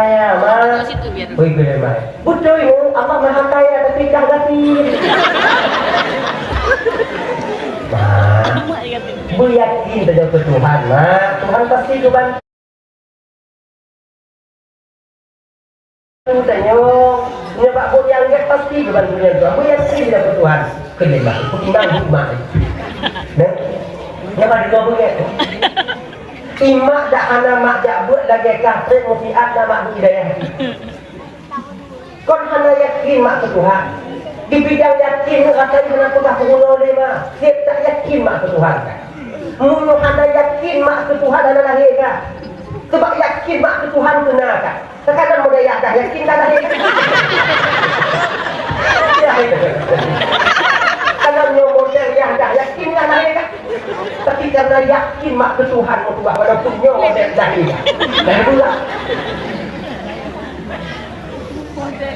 kaya, ma. Bui geuh, ma. Beutôi, Allah Maha Kaya, tapi kah gaki. Ma, beuyakin saja keu Tuhan, ma. Tuhan pasti geubantu. Tanyoe, nyoe bak buet nyang gét pasti geubantu nyan juga. Beuyakin saja keu Tuhan. Keuneuk bak, peukimang hikmah. Nah, nyoe bak dua beungét. Imak dak hana mak jak beuet lagèe kah trép musiat na mak beuhidayah. Kon hana yakin mak keu Tuhan. Di bidang yakin nyoe hana peugah peurunoe lé ma. Seb tak yakin mak keu Tuhan kan. Meunyoe hana yakin mak keu Tuhan hana lahé kan. Sebab yakin mak keu Tuhan keu na kan. Sekarang muda ya dah yakin dah lahé. Ya, ya. Kalau nyoe model ya dah yakin dah lahé kan. Tapi karena yakin mak keu Tuhan meutuah walaupun nyoe model lahé kan. Dah pula.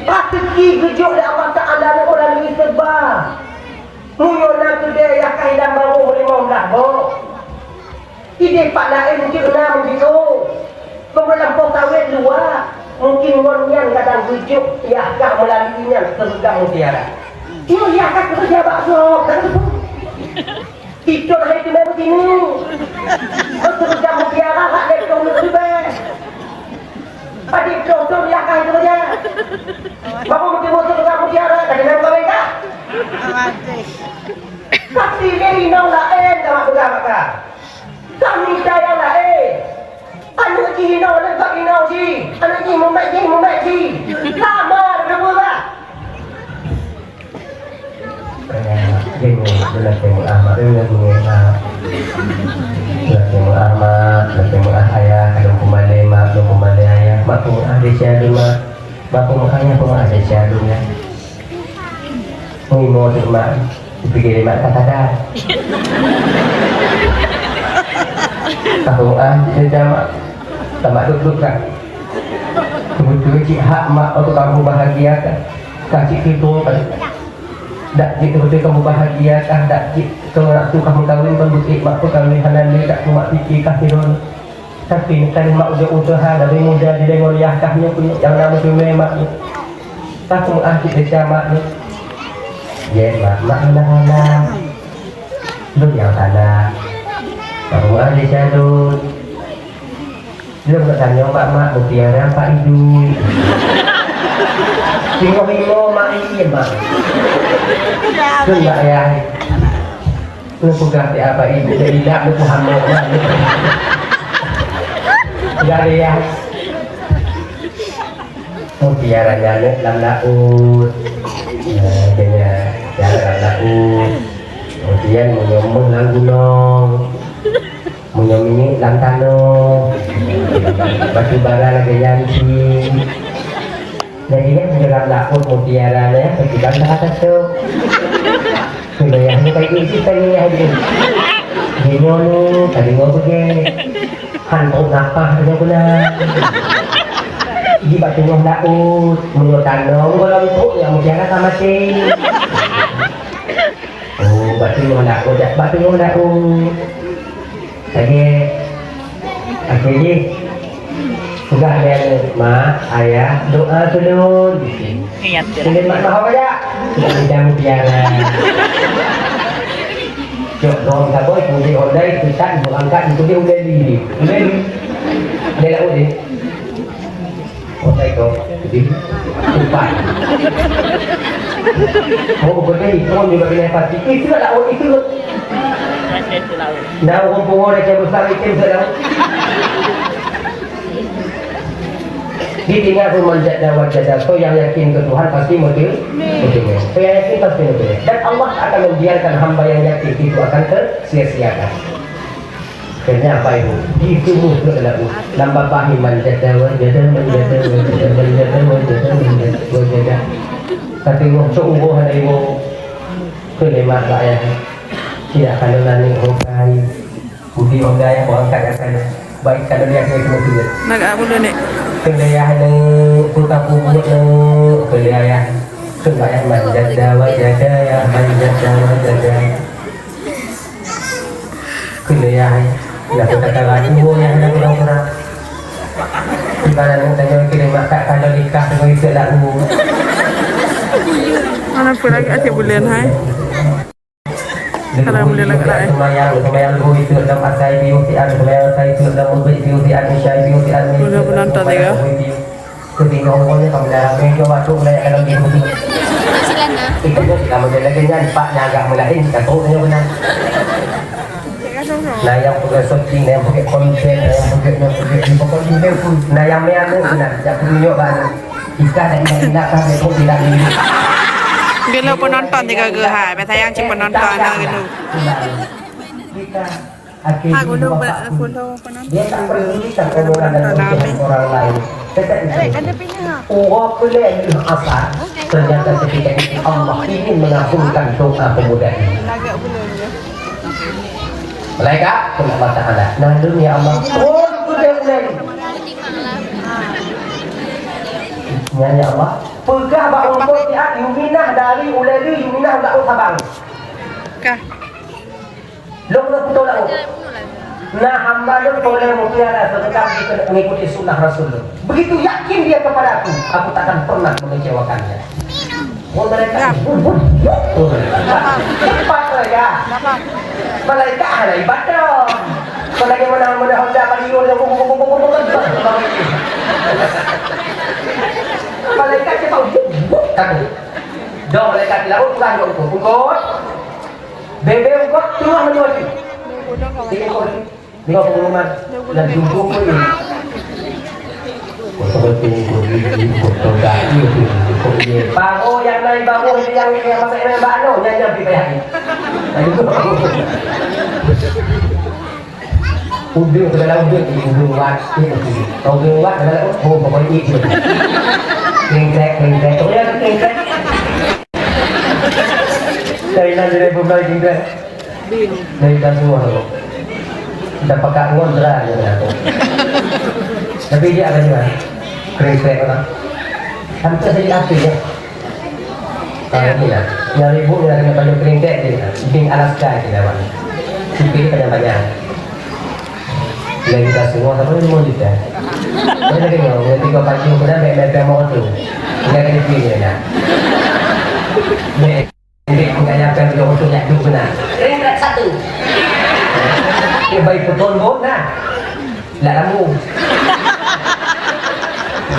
Rezeki geujok lé Allah Taala meulalu serba. Meunyoe na keudè nyang ka hilang barô limong blah boh, Idéh pat laén mungken na meujiôh. Peue lampôh kawét dua, mungken ngon nyan kadang geujok yah kah meulalu nyan keu gam mutiara. Nyoe yah kah keureuja bak gob, ka teupeue. Titor hai teuma begini. Keu gam mutiara hak lé tong leubeh. Padit tong-tong yah kah keureuja. Maka mungken keu gam mutiara, ka teuma kawén kah? Tapi lé inong laén ka mak peugah bak kah. Kami dayang laén. Aneuk jih inong, aneuk bak inong jih. Aneuk jih mumet jih, mumet jih. Lama dah berubah. Jeng, beulakèe meu'ah mak, beulakèe meu'ah mak. Beulakèe meu'ah mak, beulakèe meu'ah ayah, lôn peumalèe mak, lôn peumalèe ayah. Mak peu'ah desya lôn mak. Mak peu'ah ayah, peu'ah desya lôn ya. Meunyoe teuma, dipike lé mak ka tada. Ka meu'ah, jeuet mak. Tamat duek-duek kan. Beutôi cit hak mak untuk kamu bahagia kan. Ka cit tipu kan. Dak cit beutôi kamu bahagia kan. Dak cit keu aneuk tu kamu kawin kan, beutôi mak peukawen hana lé, dak cuma pike kah sidroe. Tapi kalimat ujoe useuha dari muda di deungon yah kah nyoe pun nyang na meuteumé mak nyoe. Ka meu'ah cit desya mak nyoe. Jeuet mak, mak hana-hana. Lôn nyang salah. Ka meu'ah desya lôn. Lôn geutanyong bak mak, mutiara Pak Idu. Singoh imo mak, iya mak. Kheun bak yah. Neupeugah siapa ibu dan indak neupeugah hamok. Dari ya. Mutiara nyan lam laôt. Nah, kena jalan lam laôt. Kemudian meunyoe lam gunong. Meunyoe minyeuk lam tanoh. Batu bara lagèe nyan cit. Jadi nyan meunyoe lam laôt mutiara nyan, peucubang salah satu. Wilayah ni baik ni, sih tadi ya, dia. Dia nyoe ni, tadi nyoe pergi. Han trok nafah dia pula. Di bak teungoh laôt, meunyoe tanoh, kalau trok ya mutiara sama sih. Oh, bak teungoh laôt, bak teungoh laôt. Lagèe, akhé jih, peugah lé aneuk, "Mak, Ayah, doa keu lôn." Ingat je. Keu lôn mak mahom aja. Sudah bidang mutiara. Cok dong saboh, kemudian online, pesan, berangkat, kemudian ulèe li. Ulèe li. Dia laut ni. Otai kau, jadi, tumpah. Oh, bukan itu juga kena pasti. Itu lah, oh, itu. Nah, orang pungo dah cari besar itu sudah. Ditinggal pun manjat dan wajada. So yang yakin ke Tuhan pasti mesti, mesti. So yang yakin pasti mesti. Dan Allah akan membiarkan hamba yang yakin itu akan tersia-siakan. Keuneuk apa ibu? Di tubuh tu adalah bu. Lam babah iman jada wa jada, man jada wa jada, man jada wa jada, man jada wa jada. Tapi wong cok uboh ada ibu. Keuneuk mak bak ayah. Tidak kalau nani hokai. Budi hokai yang orang kaya kaya. Baik kalau dia punya semua tu. Nak apa dulu ni? Keuneuk ayah ni, buka buku ni, keuneuk ayah. Keuneuk ayah man jada wa jada ya, man jada wa jada. Keuneuk ayah, dah kata-kata laju, oh, yang ada kurang-kurang. Di mana nak tanya kira mak tak kalau nikah dengan itu lagu. Mana pun lagi asyik bulan, hai. Kalau bulan lagi, hai. Semayang, semayang dulu itu dalam asai biu si an, semayang asai itu dalam murid biu si an, isya biu si an. Udah penonton ya. Keutinggai uroe nyoe ka meudarah mé, coba trok lé dalam biru tu. Itu pun kamu jaga nyan, pak nyan agak meulaén, ka trok nyoe keunan. Nah, nyang peugah syuting, nah, nyang pakai konten, nah, nyang pakai nyoe, pakai ni, pokok ni, dia pun. Nah, nyang mé aneuk keunan, jak tunjuk bak aneuk. Ikan dak indak-indak kan, dia pun tidak ni. Geuleu penonton tiga geuh hai, biasa nyang cit penonton lah geuleu. Kita Akhé jih bapak pun, dia tak pedulikan omongan dan ucapan orang lain. Tetap itu. Uroe peureulèe lheueh asar, ternyata ketika itu Allah ingin mengabulkan doa pemuda ini. Malaikat, Allah Taala, "Nandun ya Allah, uroe peureulèe ulèe." Nyan ya Allah, peugah bak ureueng siat, "Yuminah dari ulèe lheueh, yuminah bak sabang." Kah. Lôn keuneuk putôh laôt. Nah, hamba Lôn boleh mutiara seureuta mengikuti sunnah Rasul Lôn. Begitu yakin dia kepada Aku, Aku takkan pernah mengecewakannya. Oh, malaikat, bum, bum, bum, bum. Cepat malaikat. Malaikat hana ibadah. Kalau lagi mana, mana Honda Vario, bum, bum, bum. Malaikat cepat, bum, bum, takut. Dong malaikat di laut, peugah dong tu. Ungkot. Bebe ungkot, tengah menua tu. Tiga ungkot. Tengok pengumuman. Dan jumpa pun ni. Kosong betul, kosong betul, kosong betul. Baru yang naik baru, yang, yang masuk yang naik baru, yang, yang pergi bayar. Udah, ke dalam udah, udah buat. Kau udah buat, ke dalam, oh, pokoknya itu. Kling, klek, kling, klek. Oh, ya, kling, klek. Dari nanti dia pun balik, kling, klek. Dari dah semua tu. Dah pakai uang, berat je dah tu. Tapi dia ada juga. Kering-kering orang. Hampir saja habis ya. Ah, ini lah. Yang ribut ni lah kena baju kering-kering je. Bing Alaska je dah, Wan. Sipil banyak-banyak. Bila kita semua, siapa ni lima juta? Saya dah dengar, bila tiga baju pun dah, baik-baik mau tu. Bila kena pilih je dah. Baik. Jadi, bukan nyampe beliau untuk nyak duit benar. Ringkat satu. Dia bayi beton bot nah. Nak lambu.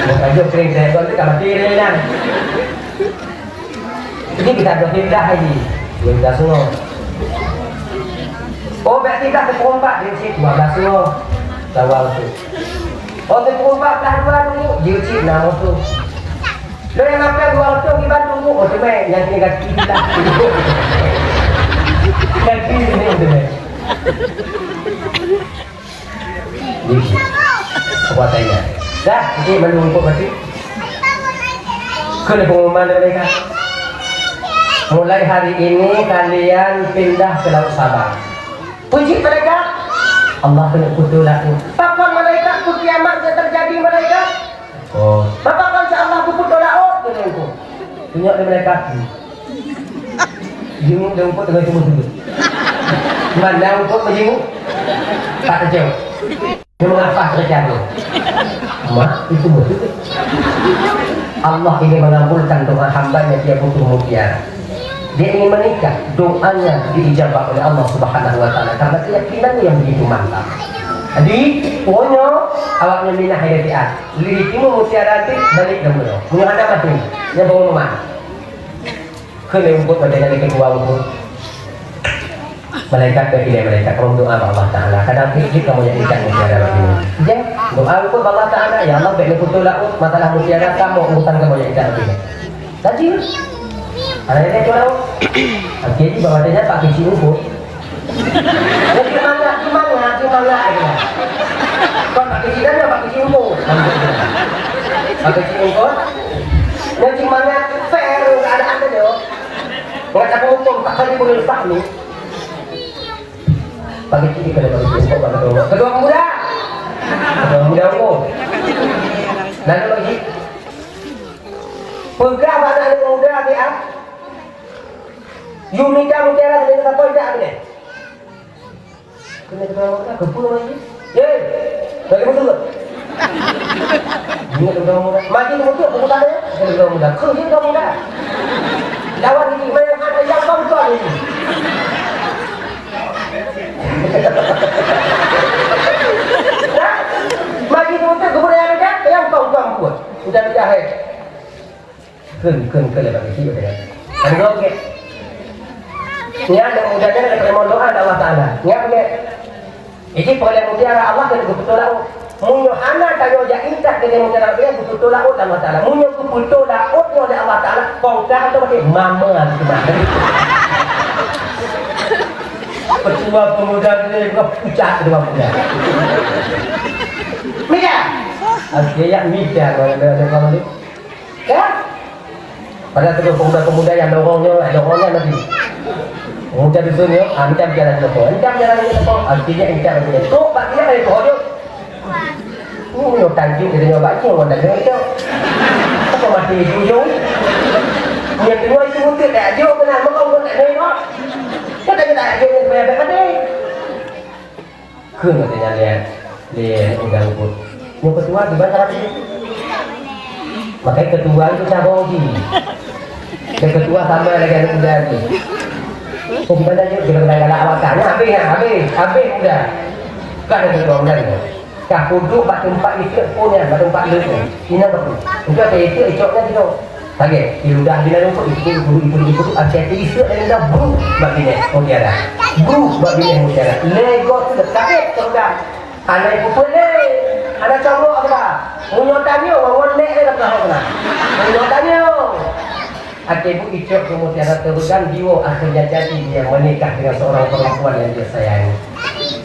Bukan jauh kering saya buat tu, tak mati dia lah. Jadi, kita ada pindah lagi. Dua belas sungai. Oh, berarti dah ke perempat, dia cik dua belas sungai. Sawal tu. Oh, ke perempat belah dua dulu, dia cik enam tu. Lôn nyang makan dua reutôh dibantu, oh, teumé, nyang keuneuk gaki dilah. Gaki ni teumé. Ni. Apa tanya? Dah, ni mandum rumput mati. Keu lé pengumuman dari mereka. Mulai hari ini kalian pindah ke Laut Sabang. Puji mereka. Allah keuneuk putôh laôt. Pakon malaikat, peue kiamat ka teujadi malaikat? Oh. Bapak kan insya Allah puput dola ot kata aku. Tunjuk dia malaikat. Jenguk dia rumput tengah timbul sudut. Mana rumput berjenguk? Tak terjawab. Dia mengapa terjadi? Mak, itu betul. Allah ingin mengabulkan doa hamba yang dia butuh mutiara. Dia ingin menikah, doanya diijabah oleh Allah Subhanahu wa Taala karena keyakinannya yang begitu mantap. Jadi, pokoknya awaknya minah hai Dafi'ah. Lili timu mutiara tu balik dah mula. Mula ada mati. Dia bangun rumah. Kena rumput macam mana kedua rumput. Malaikat ke ilai malaikat, kamu doa bak Allah Taala. Kadang sikit kamu yang ikat mutiara bak sini. Dia doa rumput bak Allah Taala, ya Allah, baik ni putol laut, masalah mutiara kamu, urusan kamu yang ikat bak sini. Tadi, ada yang tu laut. Okey, di bawah dia dapat kecil rumput. Dia semangat, semangat, semangat dia. Kon bak kecil kan, bak kecil rumput. Bak kecil rumput. Dia semangat, fair keadaan dia. Mengatakan hukum, tak saja boleh lepas ni. Bagi kita kena bagi contoh pada ketua, ketua pemuda. Ketua pemuda umum. Lalu lagi. Peugah bak anak muda dia. You mita mutiara dengan siapa tidak boleh. Kena ketua muda, kepala lagi. Ye, bagi betul. Ingat udah muda. Maju ke muka, buku tanda. Saya udah muda. Kau je udah muda. Lawan ini, main hati yang kau tuan ini. Dah? Maju ke muka, buku tanda, yang kau tuan buat. Udah muda, hai. Kheun, kheun, kheun lé bak keuchik, kata dia. Ada dua pokok. Nyan aneuk muda nyan ka teurimong doa lé Allah Taala. Nyan pokok. Jadi, peureulèe mutiara Allah keuneuk geupeutôh laôt. Meunyoe hana tanyoe jak intat keu mutiara Allah, geupeutôh laôt lé Allah Taala. Meunyoe geupeutôh laôt nyoe lé Allah Taala, kongkang atau pakai mama gitu mah. Ketua pemuda ni, pucat ketua pemuda. Mika. Asyik mika kalau ada, ada kawan ni. Kan? Padahal tu pemuda-pemuda nyang dorong nyoe, dorong nyan lagi. Pemuda dusun nyoe, ah, macam jalan nyoe, macam jalan nyoe, ah, tidak, tidak, tidak. Tu, bak dia ada tu, tu. Ni nyoe tanjung kita nyoe, bak nyoe, orang dah nyoe, tu. Apa mati itu, nyoe? Yang kedua itu mungkin tak jauh, kenal, maka orang tak nyoe, kok. Kan tak, tak jauh, yang banyak mati. Beutôi nyan lé, lé udang pun. Nyang ketua di mana? Makanya ketua itu cabang uji. Yang ketua sama lagi anak muda ni. Oh, gimana je, kita kena galak awak kan? Habis, habis, habis muda. Kan ada ketua muda ni. Kah duduk bak tempat itu pun ya, bak tempat duduk. Ini apa tu? Itu ada itu, icoknya gitu. Lagèe, iludah bila lumpur, itu, itu, itu, itu, itu, akhé iseuek dan iludah, bru, bak binéh mutiara. Bru, bak binéh mutiara. Lego tu kaget teupeugah. Hana ipeupeue lé. Hana cok lok keubah. Meunyoe tanyoe, ngon lé lé keubah keubah. Meunyoe tanyoe. Até bu icok keu mutiara teupeugah, diwoe akhirnya jadi dia menikah dengan seorang perempuan yang dia sayangi.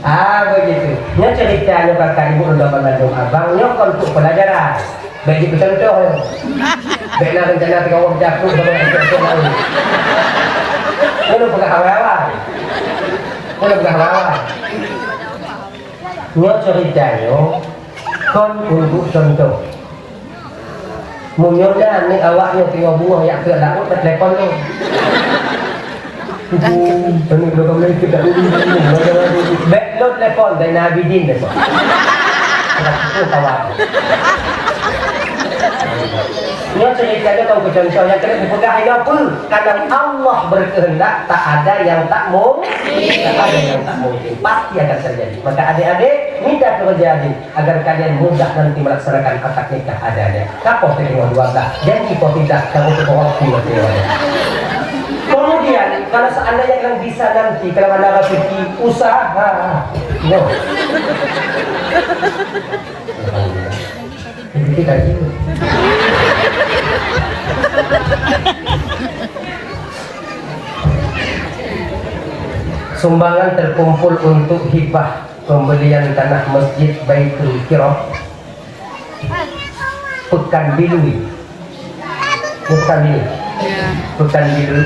Ah, begitu. Nyoe cerita nyoe kakak ibu lôn ban mandum abang, nyoe kon untuk pelajaran. Bèk jipeucontoh nyoe. Bèk na rencana teungoh wah japôk bak contoh laén. Nyoe peugah awai-awai. Nyoe peugah awai-awai. Nyoe cerita nyoe kon untuk contoh. Meunyoe na aneuk awak nyoe teungoh beungoh jak keu laôt, bak telepon nyoe. Bèk lôn telepon, Zainal Abidin telepon. Itu kawan. Nyoe cerita nyoe kon keu contoh nyang keuneuk dipeugah inoe peue? Karena Allah berkehendak, tak ada yang tak mungkin. Tak ada yang tak mungkin. Pasti akan terjadi. Maka adik-adik, minta kepada adik. Agar kalian mudah nanti melaksanakan akad nikah adanya. Kapoh teurimong dua belas, janji poh tiga, kamu tu waktu nanti. Kemudian, kalau seandainya kalian bisa nanti, kalau ada rezeki, usaha. No. Rezeki tadi. Sumbangan terkumpul untuk hibah pembelian tanah Masjid Baitul Qirah, Pekan Bilui. Pekan Bilui. Ya. Pekan Bilui.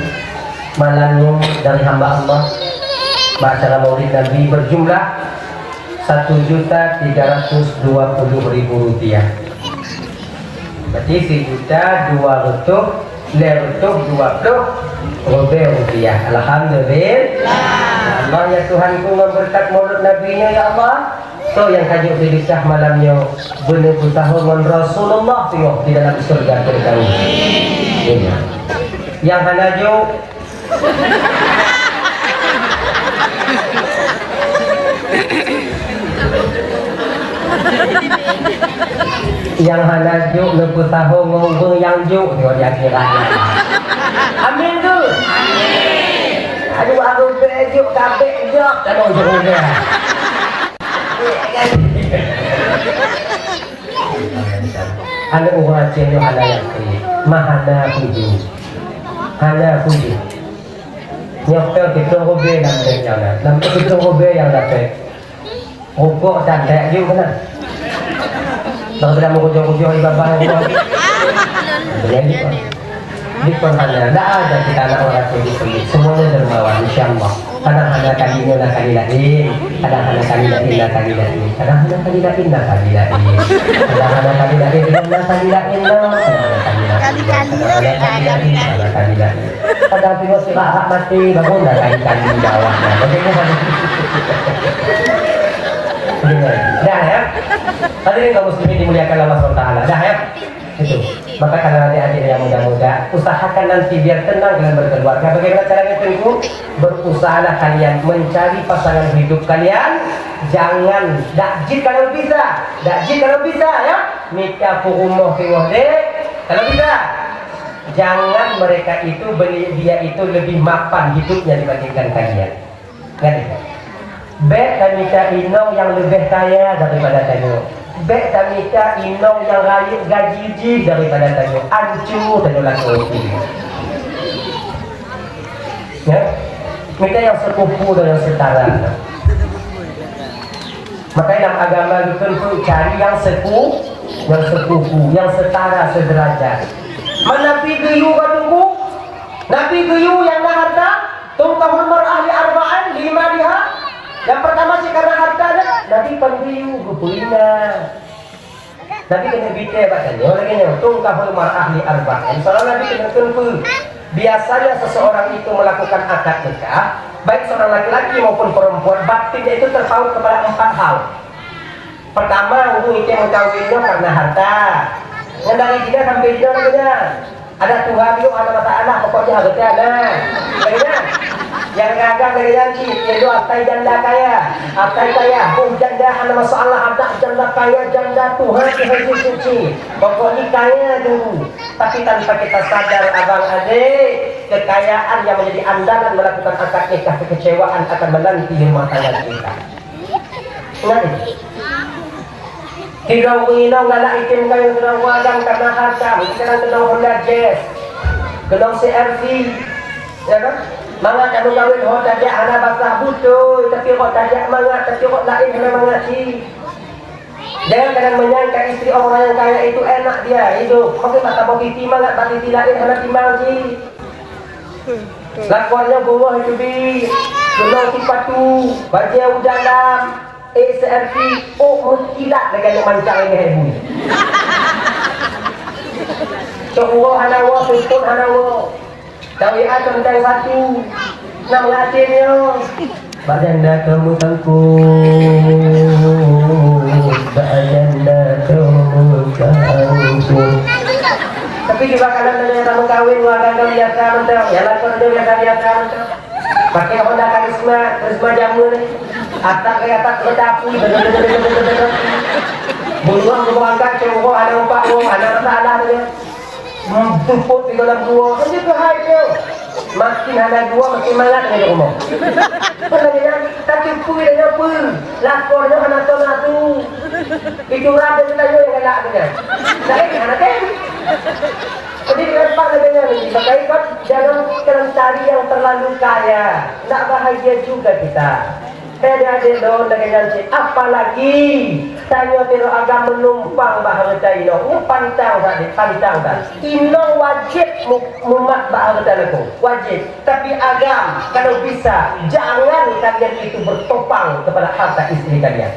Malam nyoe dari hamba Allah, bak acara Maulid Nabi berjumlah satu juta tiga ratus dua puluh ribu rupiah. Berarti sijuta dua reutôh lhèe reutôh dua ploh ribèe rupiah. Alhamdulillah. Ya Allah, ya Tuhanku, ngon beureukat Maulud Nabi nyoe, ya Allah, soe nyang ka jok seudeukah malam nyoe, beuneupeusahô ngon Rasulullah singoh di dalam syeuruga Firdaus. Amin. Nyang hana jok, nyang hana jok neupeusahô ngon ureueng nyang jok nyoe di akhirat. Amin tu. Amin. Aduh, aduh, bèk jok, ka bèk jok, aduh, jok ureueng. Aneuk ureueng Aceh nyoe hana yakin, mah hana pujoe. Hana pujoe. Nyoe ka pitung ribèe lam bèk nyan na. Lam pitung ribèe nyang dapet. Rukok dan teh aju keunan. Bang sedang meukujoh-kujoh di babah rukok. Jadi, Di pun hana, dak ada kita anak orang tu di sini. Semuanya dermawan, insya Allah. Kadang hana kali nyoe na kali laén, kadang hana kali laén na kali laén, kadang hana kali laén na kali laén, kadang hana kali laén na kali laén, kadang hana kali laén na kali laén, kadang hana kali laén. Kadang tengok si Rahab mati, bangun dah kali-kali di bawah. Dah, ya? Hadirin kaum muslimin dimuliakan Allah subhanahu wa taala. Dah, ya? Itu. Maka kalau adik-adik yang muda-muda, usahakan nanti biar tenang kalian berkeluarga. Bagaimana caranya, Teungku? Berusahalah kalian mencari pasangan hidup kalian. Jangan, dak jeuet kalau bisa. Dak jeuet kalau bisa, ya. Mita peurumoh singoh deh. Kalau bisa. Jangan mereka itu beli, dia itu lebih mapan hidupnya dibandingkan kalian. Nyan. Bèk tamita inong nyang leubeh kaya daripada tanyoe. Bèk tamita inong nyang rayeuk gaji jih daripada tanyoe. Ancu tanyoe lakoe. Ya? Mita nyang sekufu dan nyang setara. Makanya dalam agama itu tentu cari yang seku, yang sekufu, yang setara, sederajat. Mana pi geuyue ka tunggu? Nabi geuyue nyang na harta, tungkahul mar'ah li arba'in, lima liha. Nyang pertama cit karena harta nyan, Nabi pan geuyue geupeuingat. Nabi keuneuk bite bak tanyoe lagèe nyoe, tungkahul mar'ah li arba'in. Soalnya Nabi keuneuk kheun peue? Biasanya seseorang itu melakukan akad nikah, Baik seorang laki-laki maupun perempuan, batin itu terpaut kepada empat hal. Pertama, ureueng item meukawen nyoe karena harta. Nyan dari jinoe sampai jinoe lagèe nyan. Ada tuha biôh hana masalah, pokoknya harta na. Lagèe nyan. Nyang gaga lagèe nyan cit, yaitu asai janda kaya. Asai kaya, boh janda hana masalah, adak janda kaya, janda tuha, tuha cit, cit, cit. Pokoknya kaya dulu. Tapi tanpa kita sadar, abang adek, kekayaan yang menjadi andalan melakukan akad nikah, kekecewaan akan menanti di rumah tangga kita. Ingat itu. Sidroe ureueng inong galak item kayèe sidroe ureueng agam karena harta, mungkin kadang keunong Honda Jazz, keunong C R V, ya kan? Mangat ka meukawen ho tajak hana basah beutôi, tapi rot tajak mangat, tapi rot laén hana mangat cit. Jangan kadang menyangka istri orang yang kaya itu enak dia hidup. Mungkin bak saboh sisi mangat, bak sisi laén hana timbang cit. Lakoe nyoe beungoh teubiet, keunong sipatu, bajèe u dalam, eh, C R V, ôk meukilat lagèe aneuk mancang lagèe hai bui. Cok uroe hana woe, seupôt hana woe. Tawi a teuntang satu, nam ngaten nyoe. Bak janda kamoe sangkut, bak janda kamoe sangkut. Tapi di bakalan ada yang kamu kawin, wah gagal biasa mantap. Ya lah, kalau dia biasa-biasa mantap. Pakai Honda Karisma, Karisma jameun ni. Atak ke atak ke tapi. Buruan ke angkat, cuma ada empat, ada masalah tu. Seupôt di dalam gua, kan dia keuhai tu. Makin hana gua, makin mangat dengan rumah. Kan lagi nyan, tapi pui dengan pui. Lakoe nyoe hana soe nafsu. Itu raja kita nyoe yang galak dengan. Lain hana kan? Jadi, kenapa lagi nyan ni? Maka ikut jangan cari yang terlalu kaya. Ndak bahagia juga kita. Hai adék-adék lôn, lagèe nyan cit, apalagi tanyoe sidroe agam meunumpang bak hareuta inong, nyoe pantang that, pantang that. Inong wajéb mu-, mumat bak hareuta lakoe, wajéb. Tapi agam, kalau bisa, jangan kalian itu bertopang kepada harta istri kalian.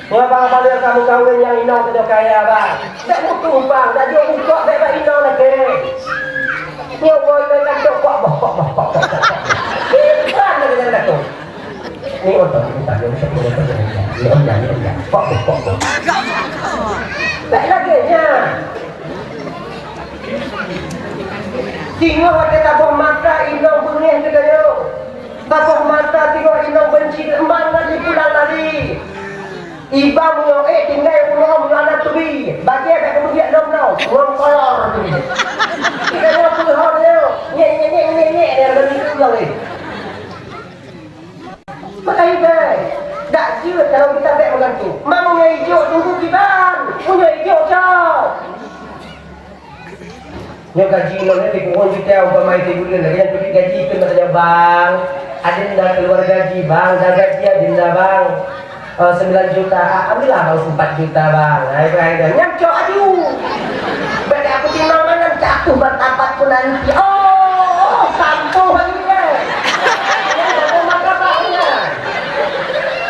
Nyoe bang, apabila kamu kawin nyang inong tanyoe kaya, bang, bèk meutumpang, dak jok bukok bèk bak inong lagèe. Nyoe woe, bèk dak jok kok boh, kok boh, kok boh, kok boh. Iban lagèe nyan lakoe. Ni oto, ni oto, ni oto, ni oto, ni oto. Kok, kok, kok. Baik lagèe nyan. Singoh watèe taboh mata inong beungèh keu tanyoe. Taboh mata singoh inong beunci, man lari pulang lari. Iba meunyoe, eh, tinggai uroe meunyoe aneuk teubi. Bajèe dak keumudian lom-lom, ngon kolor teubi. Kita nyoe peue ho nyoe. Nyek, nyek, nyek, nyek, nyek, dia lari pulang, eh. Maka ibai, dak jeuet kalau kita bèk meugantung. Meunyoe ijok tunggu kiban, meunyoe ijok cok. Nyoe gaji nyoe di pukon juta umpama itu buleuen lagèe nyan teubiet gaji keu meutanyoe bang. Adinda keluar gaji bang, dah gaji adinda bang. Eh, sembilan juta, ah, ambillah bang empat juta bang. Hai bang, nyan cok aju. Bèk aku timang nyan jatuh martabat ku nanti. Oh, sampoh lagi deh. Nyan aku martabatnya.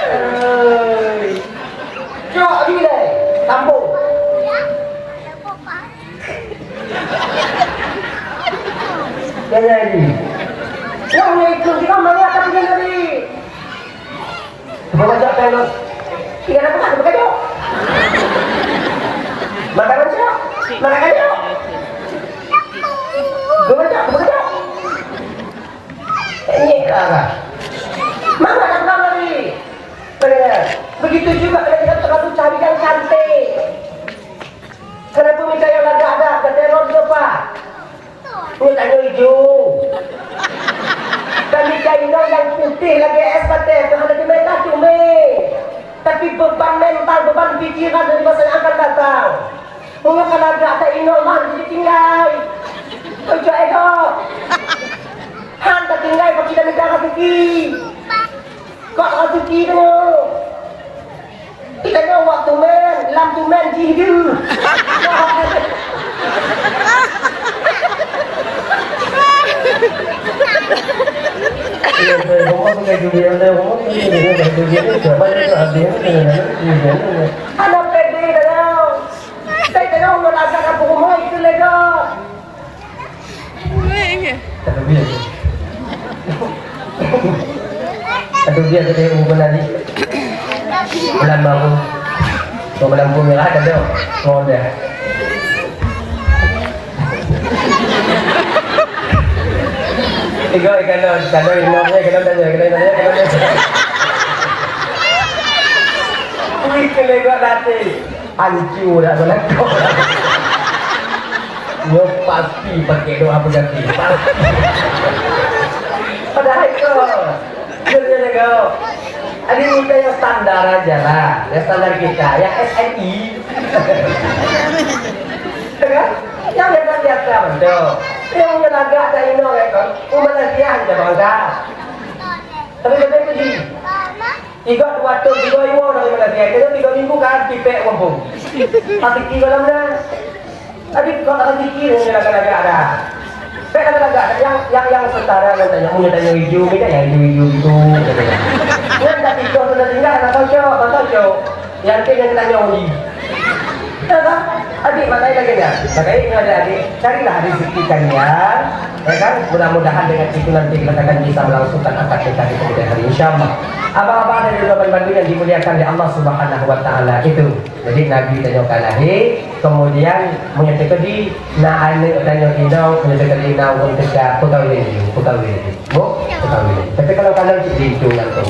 Hei. Cok aju deh, sampoh. Jangan. Wah, ni ikut kita mana tapi dia tadi. Cuba baca pen tu. Tiga nak buka, buka jauh. Makan macam mana? Makan jauh. Buka jauh, buka jauh. Ini kagak. Mana nak buka lagi? Begitu juga kalau kita terlalu cari yang cantik. Kenapa minta yang lagak dah? Kata Ron siapa? Ni tanya hijau. Kami kaina yang putih lagi es bateh, tu hana dimain tu meh. Tapi beban mental, beban pikiran dari masa yang akan datang. Mungkin kalau ada, ada inong man, jadi tinggal. Ojo ego. Han tak tinggal, bagi kita minta rezeki. Kok rezeki tu? Kita nyoe wak tumen, lam tumen jih deuh. Hana pede dah. Saya tengok orang agak kat rumah itu lega. Tapi biasa. Biasa dia umur nanti. Bulan baru. Bulan baru merah ada. Oh, dah. Tiga ikan daun, ikan daun, ikan daun, ikan daun, ikan daun, ikan daun. Wih, kelebak nanti. Hancur dah solat kau. Nyoe pasti pakai doa berganti. Padahal kau. Betul kau. Ada minta yang standar aja lah. Yang standar kita. Yang S N I. Ya kan? Yang biasa-biasa betul. Yang punya lagak tak ingat kan? Umat Asia aja bangsa. Tapi betul tu ji. Tiga dua ratus tiga ribu orang Malaysia, itu tiga minggu kan pipek kampung. Tapi tiga dalam dah. Tapi kau tak rezeki ni lagak-lagak dah. Pek lagak-lagak dah. Yang, yang, yang setara dengan tanya, punya tanya hijau, beda yang hijau-hijau gitu. Yang tak tiga tu dah tinggal, tak tahu cok, tak tahu cok. Yang tu yang tanya uli. Ya kan? Adik, makanya lagi dah. Makanya ingat adik-adik, carilah rezeki kalian. Ya kan? Mudah-mudahan dengan itu nanti kita akan bisa melangsungkan akad nikah di kemudian hari, insya Allah. Abang-abang dan juga banding yang dimuliakan oleh Allah Subhanahu wa Taala itu. Jadi Nabi tanyoe ka lahé, kemudian meunyoe teukeudi na aneuk tanyoe inong, meunyoe teukeudi na ureueng teuka, peukawén laju, peukawén laju. Bu, peukawén laju. Tapi kalau ka lheueh cit linto langsung.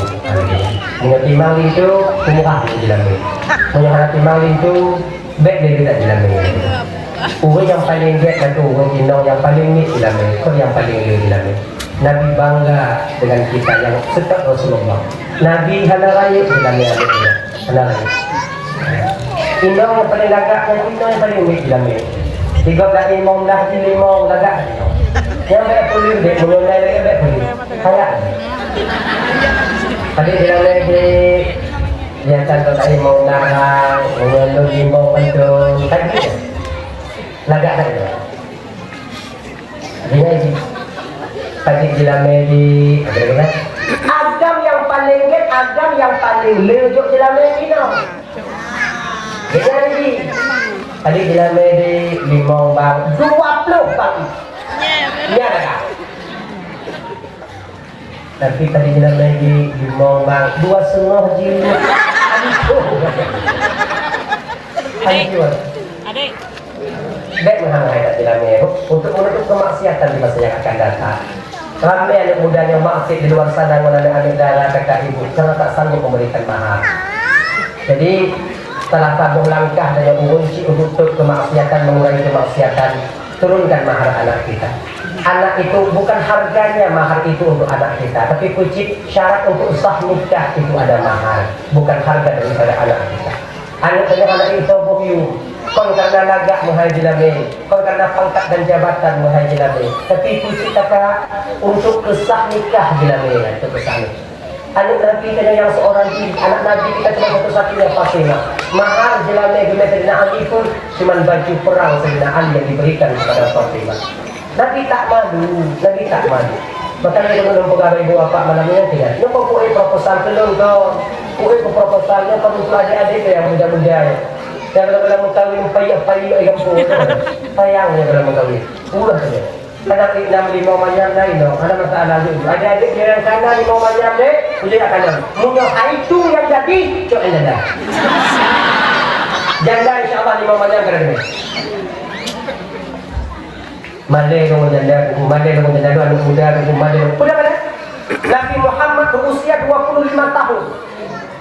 Meunyoe timang linto, peumurah laju jilamé. Meunyoe hana timang linto, bèk lé geutak jilamé. Ureueng nyang paleng gèt atau ureueng inong nyang paleng miet jilamé, kon nyang paleng le jilamé. Nabi bangga dengan kita nyang seutôt Rasulullah. Nabi hana rayeuk jilamé aneuk geuh. Hana rayeuk. Inong nyang paleng lagak nyan inong nyang paleng miet jilamé. Tiga blah limong blah ji limong lagak. Nyang bèk peuleueh deh, meunyoe nyan lagak bèk peuleueh. Lagak. Padahai jilamé deh, biasa tu tadi mau narang, meunyoe lôn limong beutôi. Kan gitu. Lagak saja. Jadi, tadi jilamé di, apa dia kata? Agam nyang paleng gèt, agam nyang paleng le jok jilamé inong. Jadi, tadi jilamé di limong bang, dua puluh bang. Nya dah. Tapi tadi jilamé di limong bang, dua setengah ji. Aduh. Aduh. Adik. Bèk meuhang hai that jilamé untuk menutup kemaksiatan di masa yang akan datang. Ramé aneuk muda nyang maksiat di luar sana ngon aneuk-aneuk dara kakak ibu karena tak sanggup memberikan mahar. Jadi, salah saboh langkah dari ureueng cit untuk tôb kemaksiatan, mengurangi kemaksiatan, turunkan mahar anak kita. Anak itu bukan harganya mahar itu untuk anak kita, tapi kucit syarat untuk sah nikah itu ada mahar, bukan harga daripada anak kita. Aneuk tanyoe hana isoe boh yum. Kon karena lagak meuhai jilamé, kon karena pangkat dan jabatan meuhai jilamé. Tapi khusus kata untuk keusah nikah jilamé, untuk keusah nikah. Aneuk Nabi tanyoe nyang seorang diri, anak Nabi kita cuma satu-satunya Fatimah. Mahar jilamé geumé Saidina Ali pun cuma baju perang Saidina Ali yang diberikan kepada Fatimah. Nabi tak malu, Nabi tak malu. Makanya lôn peugah bak ibu bapak malam nyoe, nyoe kok kuék proposal keu lôn kok. Kuék proposal nyoe kok untuk adik-adik nyang muda-muda nyoe. Nyang kadang-kadang meukawen payah-payah di gampông. Sayang nyang kadang meukawen. Ulah saja. Kadang enam lima manyam lain dong. Ada masalah juga. Adik-adik nyang kana lima manyam deh, boleh tak kana. Meunyoe hai tu nyang jadi, cok nyang janda. Janda insya Allah lima manyam kadang. Malèe ngon janda, malèe ngon janda, aneuk muda, aneuk muda. Peue nama dia? Nabi Muhammad berusia dua puluh lima tahun.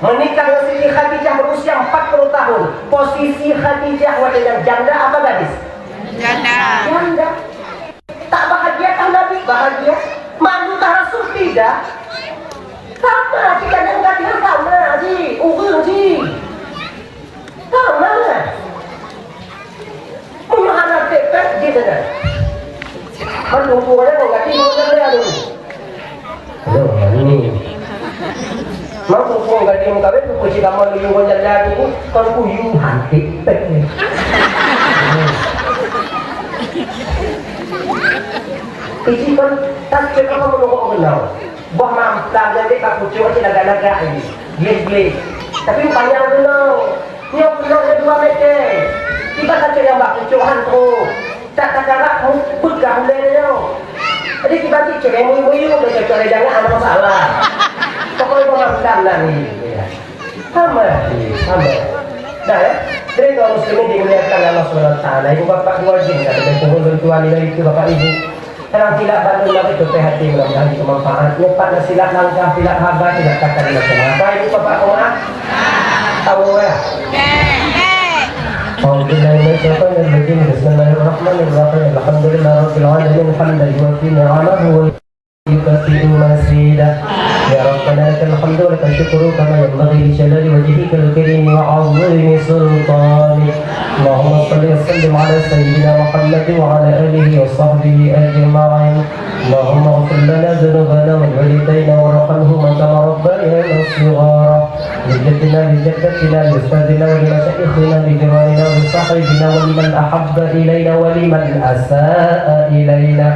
Menikah dengan Siti Khadijah berusia empat puluh tahun. Posisi Khadijah waktu itu janda apa gadis? Janda. Janda. Tak bahagiakah Nabi? Bahagia. Malukah Rasul? Tidak. Sama, jika dengan gadis sama, ji, ureueng ji. Sama. Meunyoe hana trép-trép jih sagai. Kan tutoe nyan ngon gaki ngon janda dulu. Aduh, ini. Mau tutoe ngon gaki meukawen, tutoe cit kamoe laju ngon janda dulu, kan kuyu hantik pek ni. Isi kan tak cek apa menurut kenal. Boh mamplam nyan dek ka pucok cit lagak-lagak lagi. Gleh-gleh. Tapi panyang gunong. Nyoe gunong nyoe dua meter. Kiban kacok nyang bak pucok han trôh. Tak takarak mupeuet ka ulèe nyoe. Jadi kiban cit cok muyu-muyu dah cocok lé jangan ada masalah. Pokok Pemaafan dan ini, ya. Sama, sama. Nah, ya. Jadi, kaum muslimin dimuliakan Allah Subhanahu wa Taala, ibu bapak dua jin, kata dia, pohon bantuan nilai itu, bapak ibu. Terang silap bandum lagi tu, hati, mudah-mudahan bermanfaat. Nyepat dan silap langkah, silap haba, silap kata di macam apa, ibu bapak, koma? Tahu, ya? أعوذ بالله من الشيطان الرجيم. بسم الله الرحمن الرحيم. الحمد لله رب العالمين. حمدا يوافي نعمه ويكافئ مزيده. يا ربنا لك الحمد ولك الشكر كما ينبغي لجلال وجهك الكريم وعظيم سلطانك. اللهم صل وسلم على سيدنا محمد وعلى آله وصحبه أجمعين. اللهم اغفر لنا ذنوبنا ولوالدينا وارحمهما كما ربيانا صغارا. لجدنا، لجدتنا، لأستاذنا ولمشايخنا، لجيراننا، ولصاحبنا، ولمن أحب إلينا، ولمن أساء إلينا.